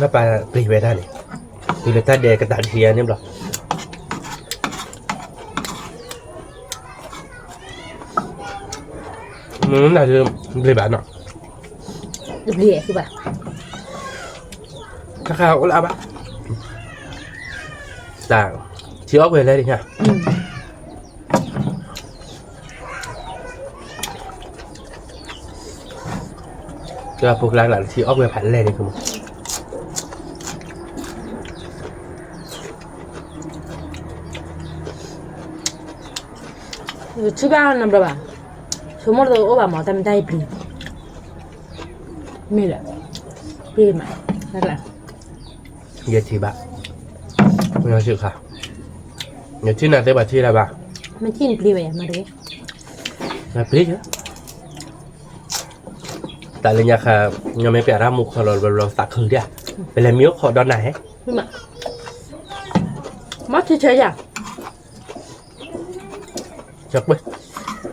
လၢပၢ်ပျံၤဝဲဒၣ်န့ၣ်, တုၤလၢတၢ်ဒဲးကတၢၢ်ထံးယၤန့ၣ်ဘျီ မ့ၢ်နၤဒုးဘျ့ဘၣ်နီၤ, တဘျ့ဘၣ်, ခါခါအိၣ်လၢအဘၣ်, တၢ်, ထံအီၣ်ကွံာ်လဲၣ်ဒံးညါ, ကဖိကျါကျါထံအီၣ်ကွံာ်ဖးလဲၢ်ဒံးကမး ထံဘၣ်နဘျီဘၣ်, ဆိကမိၣ်တအိၣ်ဘၣ်မး တၢ်မ့ၢ်တၢ်အံၤပျံၤ, မ့ၢ်လၢ, ပျံၤမး, ယထံၣ်ဘၣ်, ယထံၣ်ခါ, ယထံၣ်နၤသ့ပှၤထံၣ်တၢ်ဘၣ်, မ့ၢ်ထံၣ်နပျံၤဝဲယၤမးတဂ့ၤ, ပျံၤ, တၢ်လၢညါခါ, ညီမ့ၢ်ပျဲတၢ်မူခီလီၤဘျီဘျီသးခုဒၣ်, ပလဲၤမံအိၣ်ခိးဒီးနၤဟဲ, မ့ၢ်ထံဆဲယၤ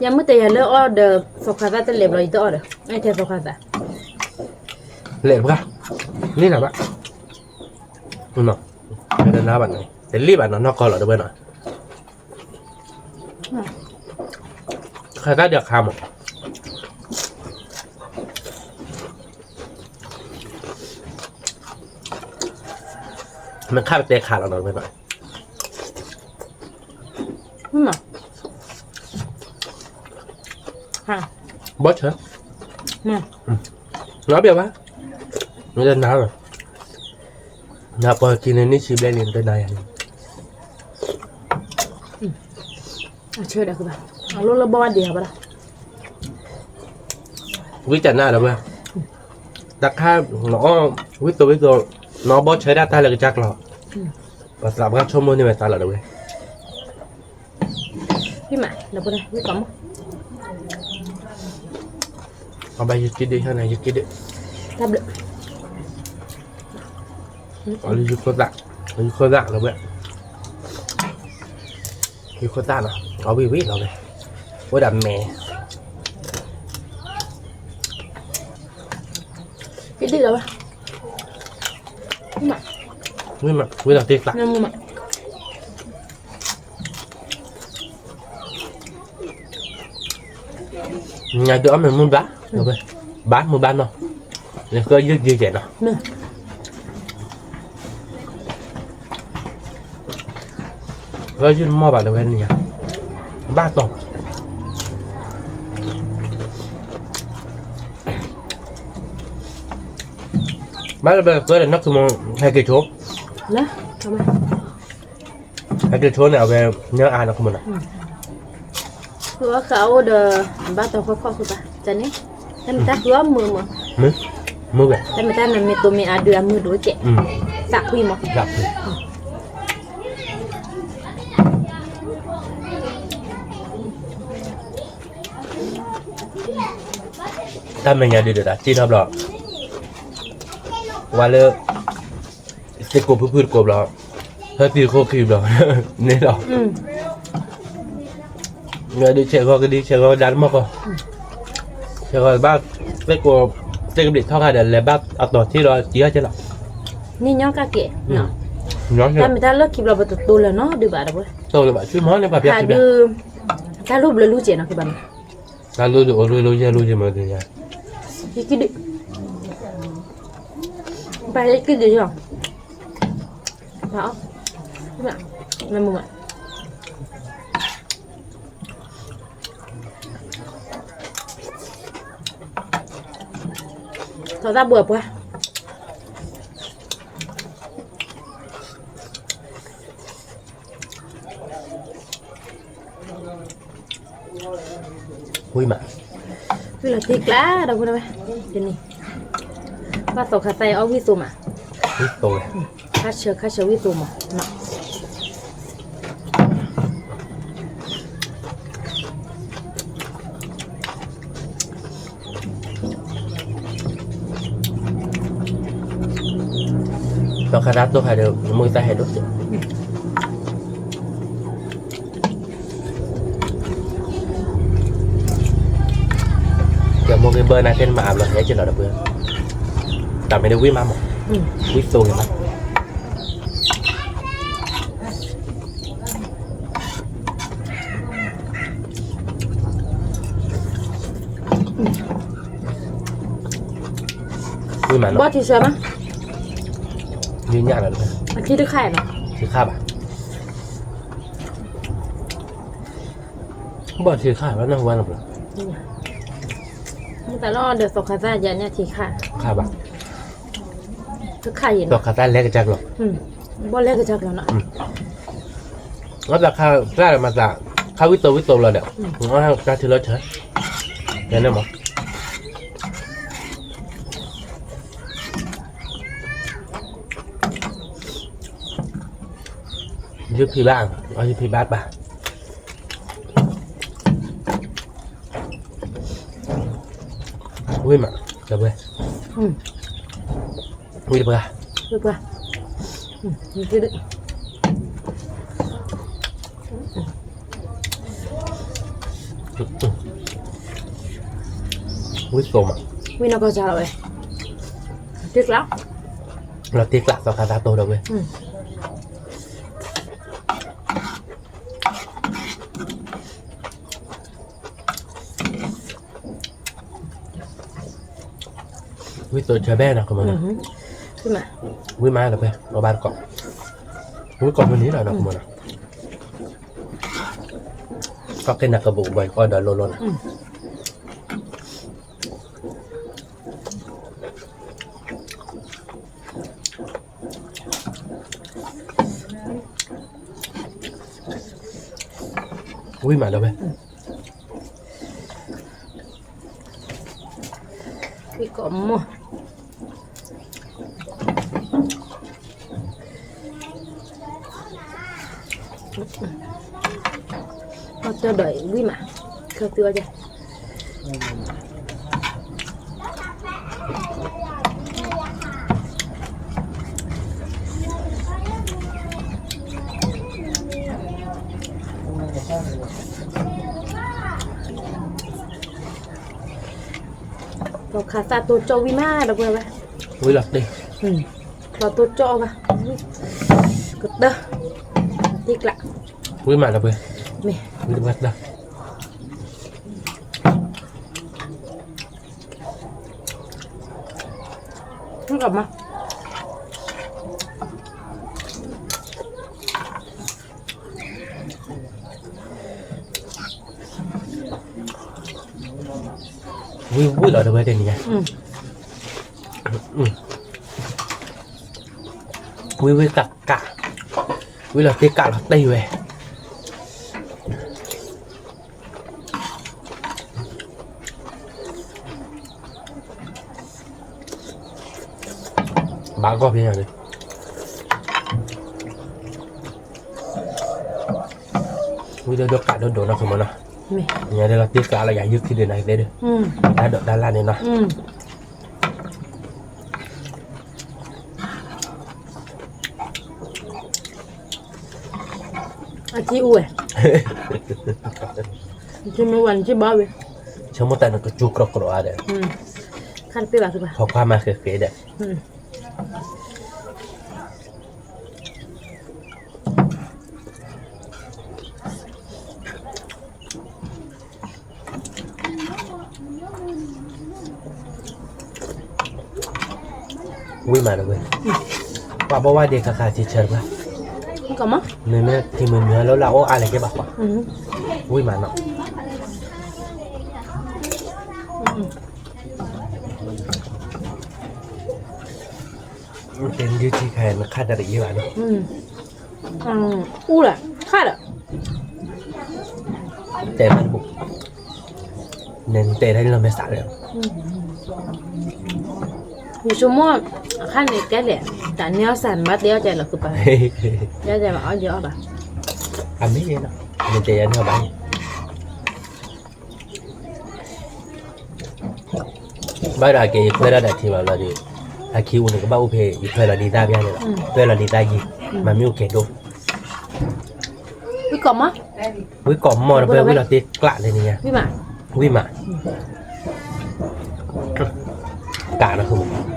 ယမ့ၢ်တဲယၤလၢအီၣ်ဒီး သီခါသၣ်တလဲၤဘျီ ယတအီၣ်ဒီး အဲၣ်ထဲသီခါသၣ်, လဲၤတပှၢ်, လ့ၣ်နၤဘၣ်, တနါဘၣ်န့ၣ် တလ့ၣ်ဘၣ်နီၤ နီၢ်ကီၢ်လီၤတဝဲနီၤ, ခါတၢ်ဒီးခါမး မ့ၢ်ခါပတဲခါလီၤနီၤတဝဲနီၤ, ဘီၣ်ဆၢ, နီၢ်ဘၣ်ဘၣ်, နတနၤလီၤ, နပှၤက့ၤန့ၣ်န့ၢ်ဆံဘျဲၣ်လံ နတနၤယၤန့ၣ် အဆၢဒီးကဘၣ်, အလိၣ်လၢဘီၣ်ဘၣ်ဒံးဟီဘၣ်ဒီး, ဝံတၢ်နါဒီးဝဲ, တၢ်ခါ, နအီၣ်, ဝံသိးဝံသိး, နအီၣ်ဘီၣ်ဆၢဒၣ်တၢ်လၢကစၢ်ကျီၤ, ပှၤသးပှၢ်ဆိကမိၣ်န့ၢ်ဝဲသးလီၤဒီးဝဲ, ဝံမး, ဝံကီးမး, အဘၣ်ယက့ဒ့ၣ်, ယက့ဒ့ၣ်, တၢ်ဘျုး, ယခိၣ်သၣ်, ယခိၣ်သၣ်လီၤဝဲ, ယခိၣ်သၣ်နီၤ အဝံၣ်ဝံၣ်လီၤဝဲ, အိၣ်ဒၣ်မဲာ်, ယဒ့ၣ်လီၤဝဲ, ဝံၣ်မး, ဝံၣ်လီၤတ့ၢ်သး, ညါဒုးအီၣ်မ့ၢ်မုၢ်ဘါ, ဘါမုၢ်ဘါနီၤ, လၢကယုၢ်ယုၢ်ယဲၢ်နီၤ, လၢယုၢ်တမီၢ်ဘၣ်လၢဝဲန့ၣ်ညါ, ဘၣ်တီၢ်, ဘၣ်လၢပကၢဒီးနီၢ်ခိမုၣ်, ဟဲက့ၤဆိ, ဟဲက့ၤဆိန့ၣ် အဝဲ, နအါနီၢ်ခိမုၣ်နီၤ, ဃုအီၣ်ဃာ်အိၣ်ဒီး, ဘၣ်တီၢ်ခီၣ်ခီၣ်ဃုဘၣ်, တၢ်န့ၣ်, တၢ်မ့ၢ်တၢ်ဃုအီၣ်မုာ်မုာ်, မ့ၢ်, မုၢ်ဝဲ တၢ်မ့ၢ်တၢ်နမ့ၢ်တိၢ်မ့ၢ်အါဒုးအမုၢ်ဒိၣ်ကဲး, သးဖှံမး, သးဖှံ. တၢ်မဲာ်ညါဒုးဒီးတၢ်စ့ထီၣ်ဘျီ, ဝဲလၢ သ့ၣ်ကိးဖုဖုတကိးဘျီ, ဟဲသံတခိၣ်ခံဘျီ, န့ၣ်လီၤ. ဒုးဆဲးဂီၤကဒံဆဲးဂီၤကဒါတမီၢ်ကီၢ်, ဆဲးဂီၤဘၣ်, သ့ၣ်ကိး, သ့ၣ်ကဘျံးထီၣ်ခါဒီး လဲၤဘၣ်အတီၤထံလီၤ တံၤဟဲကဲလီၤ. န့ၣ်ညီကကဲး, တၢ်မ့ၢ်တၢ်လၢခံဘျီပတတိၢ်လၢၤနီၤ ဒုးဘၣ်တဝဲ, တိၢ်လၢၤဘၣ် ဆူမီၤန့ၣ်ပှၤဖျါခံဘျီ, တၢ်လိၣ်ဘျၢလံကဲးနီၤ ခံဘျီန့ၣ် တၢ်လိၣ်ဒုးအိၣ်လိၣ်လိၣ်ယဲၢ်လိၣ်ယဲၢ်မၤတယါ, ယကဒုး, ပှၤယကဒုးယီၤ, ပှၤအီၣ်, မ့ၢ်မ့ၢ်, ထီၣ်သၣ်ဘှံးအပှၤ ဝံၤမး, ဝံၤလီၤတ့ကျးဒီးဖိဒၣ်ဝဲ, တနံၤ, ဘၣ်သီခါသၣ်အံၤအီၣ်ဝံၣ်သိမး, ဝံၣ်သိဝဲ, ခါဆၢခါဆၢဝံၣ်သိမး, သီခါသၣ်တိၢ်ခါဒီး မိၢ်သၣ်ဟဲဒိၣ်စ့ၢ် ကဲမိၢ်က့ၤဘၢနၤတဲနမၤအါဘျီဟဲက့ၤလီၤဒီးပှၤ, တၢ်မ့ၢ်ဒ်ဝံၣ်မးမး, ဝံၣ်သိဂ့ၤမး, ဝံၣ်မးနီၤ, ဘီၣ်ထံဆၢမး, ယညၣ်လီၤ, အထံတခါနီၤ, ထံခါဘၣ်, ဘီၣ်ထံခါဘၣ်နီၤဝဲနီၤ, မ့ၢ်သးလီၤဒီးသီခါသၣ်ယၤညၣ်ထံခါ, ခါဘၣ်, တခါယံၤနီၤ, သီခါသၣ်လဲၤကစၢ်ကျီၤ, ဘီၣ်လဲၤကစၢ်ကျီၤနီၤ, အသးခါကျၢ်ဒီးမၤသး, ခါဝံၣ်သိဝံၣ်သိလီၤဒီး, တၢ်ထံလီၤဆၢ, ယန့ၣ်မး ယဖံဘၣ်, အီယဖံဘၣ်ပၢ်, ဝံၣ်မး, တပှဲၤ, ဝံၣ်တပှဲၤ, တပှဲၤ, ဝံၣ်သိမး, ဝံၣ်နီၢ်ကီၢ်စၢ်လီၤဝဲ, တ့ကျး, လီၤတ့ကျးသီခါသၣ်တိၢ်ဒီးဝဲ ဝံၣ်သိဆၢဘဲနီၤ ကမၤနီၤ, ဝံၣ်မးဒီးဖဲ အဘၣ်တကိး, ဝံၣ်ကိးဖဲန့ၣ်လီၤနီၤ ကမၤနီၤ, ကီၢ်က့ၤနၤကဘိးဘၣ်ကီၢ်ဒီးလိၤလိၤနီၤ, ဝံၣ်မးဒီးဖဲ ဝံၣ်ကိးမး, အီၣ်တၢ်ဒီးဝံၣ်မး, ခၢၣ်သုအီၣ်ယၤ သီခါသၣ်တိၢ်ကၠီၣ်ဝံၣ်မးဒီးပှဲၤဝဲ, ဝံၣ်လီၤတ့ၢ်, လီၤတိၢ်ကၠီၣ်ဘၣ်, ကတၢၢ်, တ့ကျး, ဝံၣ်မးဒီးပှဲၤ, မ့ၢ်, ဝံၣ်တပှဲၤတၢၢ် မ့ၢ်ကမၤ ဝံၣ်ဝံၣ်လီၤတဝဲတနံၤညါ, ဝံၣ်ဝံၣ်ကးကး, ဝံၣ်လီၤတ့ၢ်ကးလီၤတ့ၢ်ဝဲ ဝံၣ်မးဒီးပှဲၤ, အဂီၢ်ဖဲညါန့ၣ် ဝံၤဒီးဒိးကးဒိၣ်ဒိၣ်နီၢ်ခိမးနီၤ, ညါဒီးလီၤတံၢ်ကျးလီၤယၤယုၢ်ခံဒုးနၤသ့ဒီး, တၢ်ဒိးတၢ်လၢ်န့ၣ်နီၤ, အကံအိၣ်ဝဲ, ကံမ့ၢ်ဝဲနကံဘၣ်ဝဲ, ဆိကမိၣ်တၢ်န့ၣ်ကစူၤကြီကြီဧါဒီး, ခါတပ့ၢ်ဘၣ်သုဘၣ်, ဖီခွါမၤဃဲးဃဲးဒီး ဝံၤမးတဝဲ, ပှၤဘီဝါဒ့ခါခါထံဆၢတပှၢ်, မ့မ့ၢ်ထံမုၢ်မုၢ်ဟဲလၢလၢအိၣ်အါလဲၣ်ကဲဘၣ်ပှၤ, ဝံၤမးနီၤ. တဲဒုးထံခါနခါတၢ်တယံာ်ဘၣ်နီၤ, အူလၢခါဒီး, တဲမးတဘူၣ်, နတဲတၢ်လီၤမဲာ်ဆှးလၢ, ယဆိကမိၣ်, အခါန့ၣ်ကဲလဲၣ်, တၢ်န့ၢ်အီၣ်စၢ်နဘၣ်တဲအီၣ်ကဲလီၤသုပၢ်, တဲအီၣ်ကဲဘၣ်အီၣ်ယအီၣ်ဘၣ်, အမ့ၢ်နီၤ, နတဲယၤန့ၢ်အီၣ်ဘၣ် ဘၣ်ဒီးအကဲယခွဲးဒၣ်တၢ်ထံဘၣ်လီၤဒီး, အခံအိၣ်န့ၣ်ကဘၣ်အိၣ်ဖဲယခွဲးလီၤဒံးသၣ်ဘၣ်န့ၣ်လီၤ, ခွဲးလီၤဒံးသၣ်ယံၤ, မ့မ့ၢ်အိၣ်ကဲဒိၣ်, ဝံၤကိးမး, ဝံၤကိးမီၤတပှဲၤဝံၤလီၤတ့ကျးလၢန့ၣ်ညါ, ဝံၤမး, ကးနီၤ, ဝံၤဝံၤကးကး, တ့ကျးနီၤ,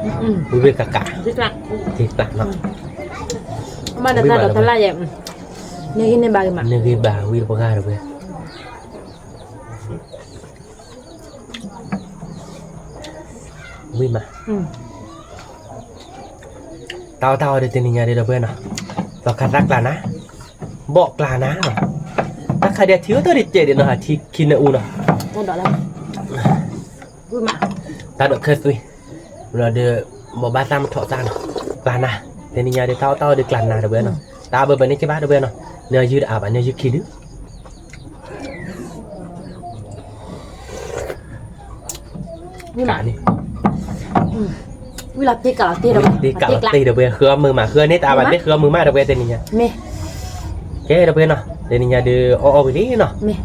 မ့ၢ်ဒီးတၢ်ဒိးတၢ်လၢ်ယဲ, န့ၢ်ဂံၢ်န့ၢ်ဘါဂ့ၤမး, န့ၢ်ဂံၢ်ဘါဝံၤတပှၢ်တပှဲၤ ဝံၤမး, တၢ်အီၣ်တၢ်အီဒီးတနံၤညါဒီးဒီပုၢ်ဝဲၢ်နီၤ, သီခါသၣ်ကျးနၤ, ဘီၣ်ကျးနၤနီၤ, တၢ်ခါဒံးအထံအိၣ်တ့ၢ်တစဲးဒီးနီၤ အထံခံနၢအူနီၤ, တၢ်ဒိးခဲသွံ, ဒီး ဘီၣ်ဘၣ်သၣ်မထီၣ်သၣ်နီၤ, ကျးနၤ, တနံၤညါဒီးတၢ်အီၣ်တၢ်အီဒီးကျးနၤဒီပုၢ်ဝဲၢ်နီၤ, တၢ်အီၣ်ဘၣ်ဘၣ်န့ၣ်က့ဘၣ်ဒီပုၢ်ဝဲၢ်နီၤ, နယုၢ်တအါဘၣ် နယုၢ်ခံဒု ကးန့ၣ်, တ့ကျးလီၤတ့ဒီပုၢ်ဝဲၢ် ဃုအီၣ်မုာ်မး ဃုအီၣ်န့ၢ်တအါဘၣ် မ့ၢ်ဃုအီၣ်မုာ်မးဒီပုၢ်ဝဲၢ်တနံၤညါ, ကဲဒီပုၢ်ဝဲၢ်နီၤ တနံၤညါဒီးအီၣ်အီၣ်ဝံၤလံနီၤ,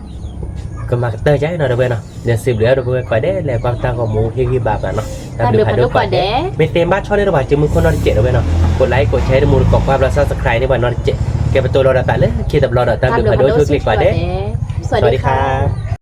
ကမၤကတၢၢ်ကဲနီၤဒီပုၢ်ဝဲၢ်နီၤ, ဒီးစံးဘျုးဒီပုၢ်ဝဲၢ်ကိးဂၤဒဲး လၢကွၢ်ပတၢ်ဂီၤမူဟ့ၣ်ဂံၢ်ဘါပှၤနီၤ, တၢ်ဘျုးဖးဒိၣ်ကိးဂၤဒဲး, မ့ၢ်သ့ဘၣ်ဆီၣ်လၢတပှၤစုမုၢ်ခိၣ်နီတစဲးဒီပုၢ်ဝဲၢ်နီၤ, ကိး like ကိး share တမူတကိးကွၢ်ဘျီ subscribe န့ၢ်ပှၤနီတစဲး, ကဲပတိၢ်လီၤဒီးသးလၢခံတဘျီဒီး တၢ်ဘျုးဖးဒိၣ်ဆိၣ်ဂ့ၤကိးဂၤဒဲး, စဝၤဒံခါ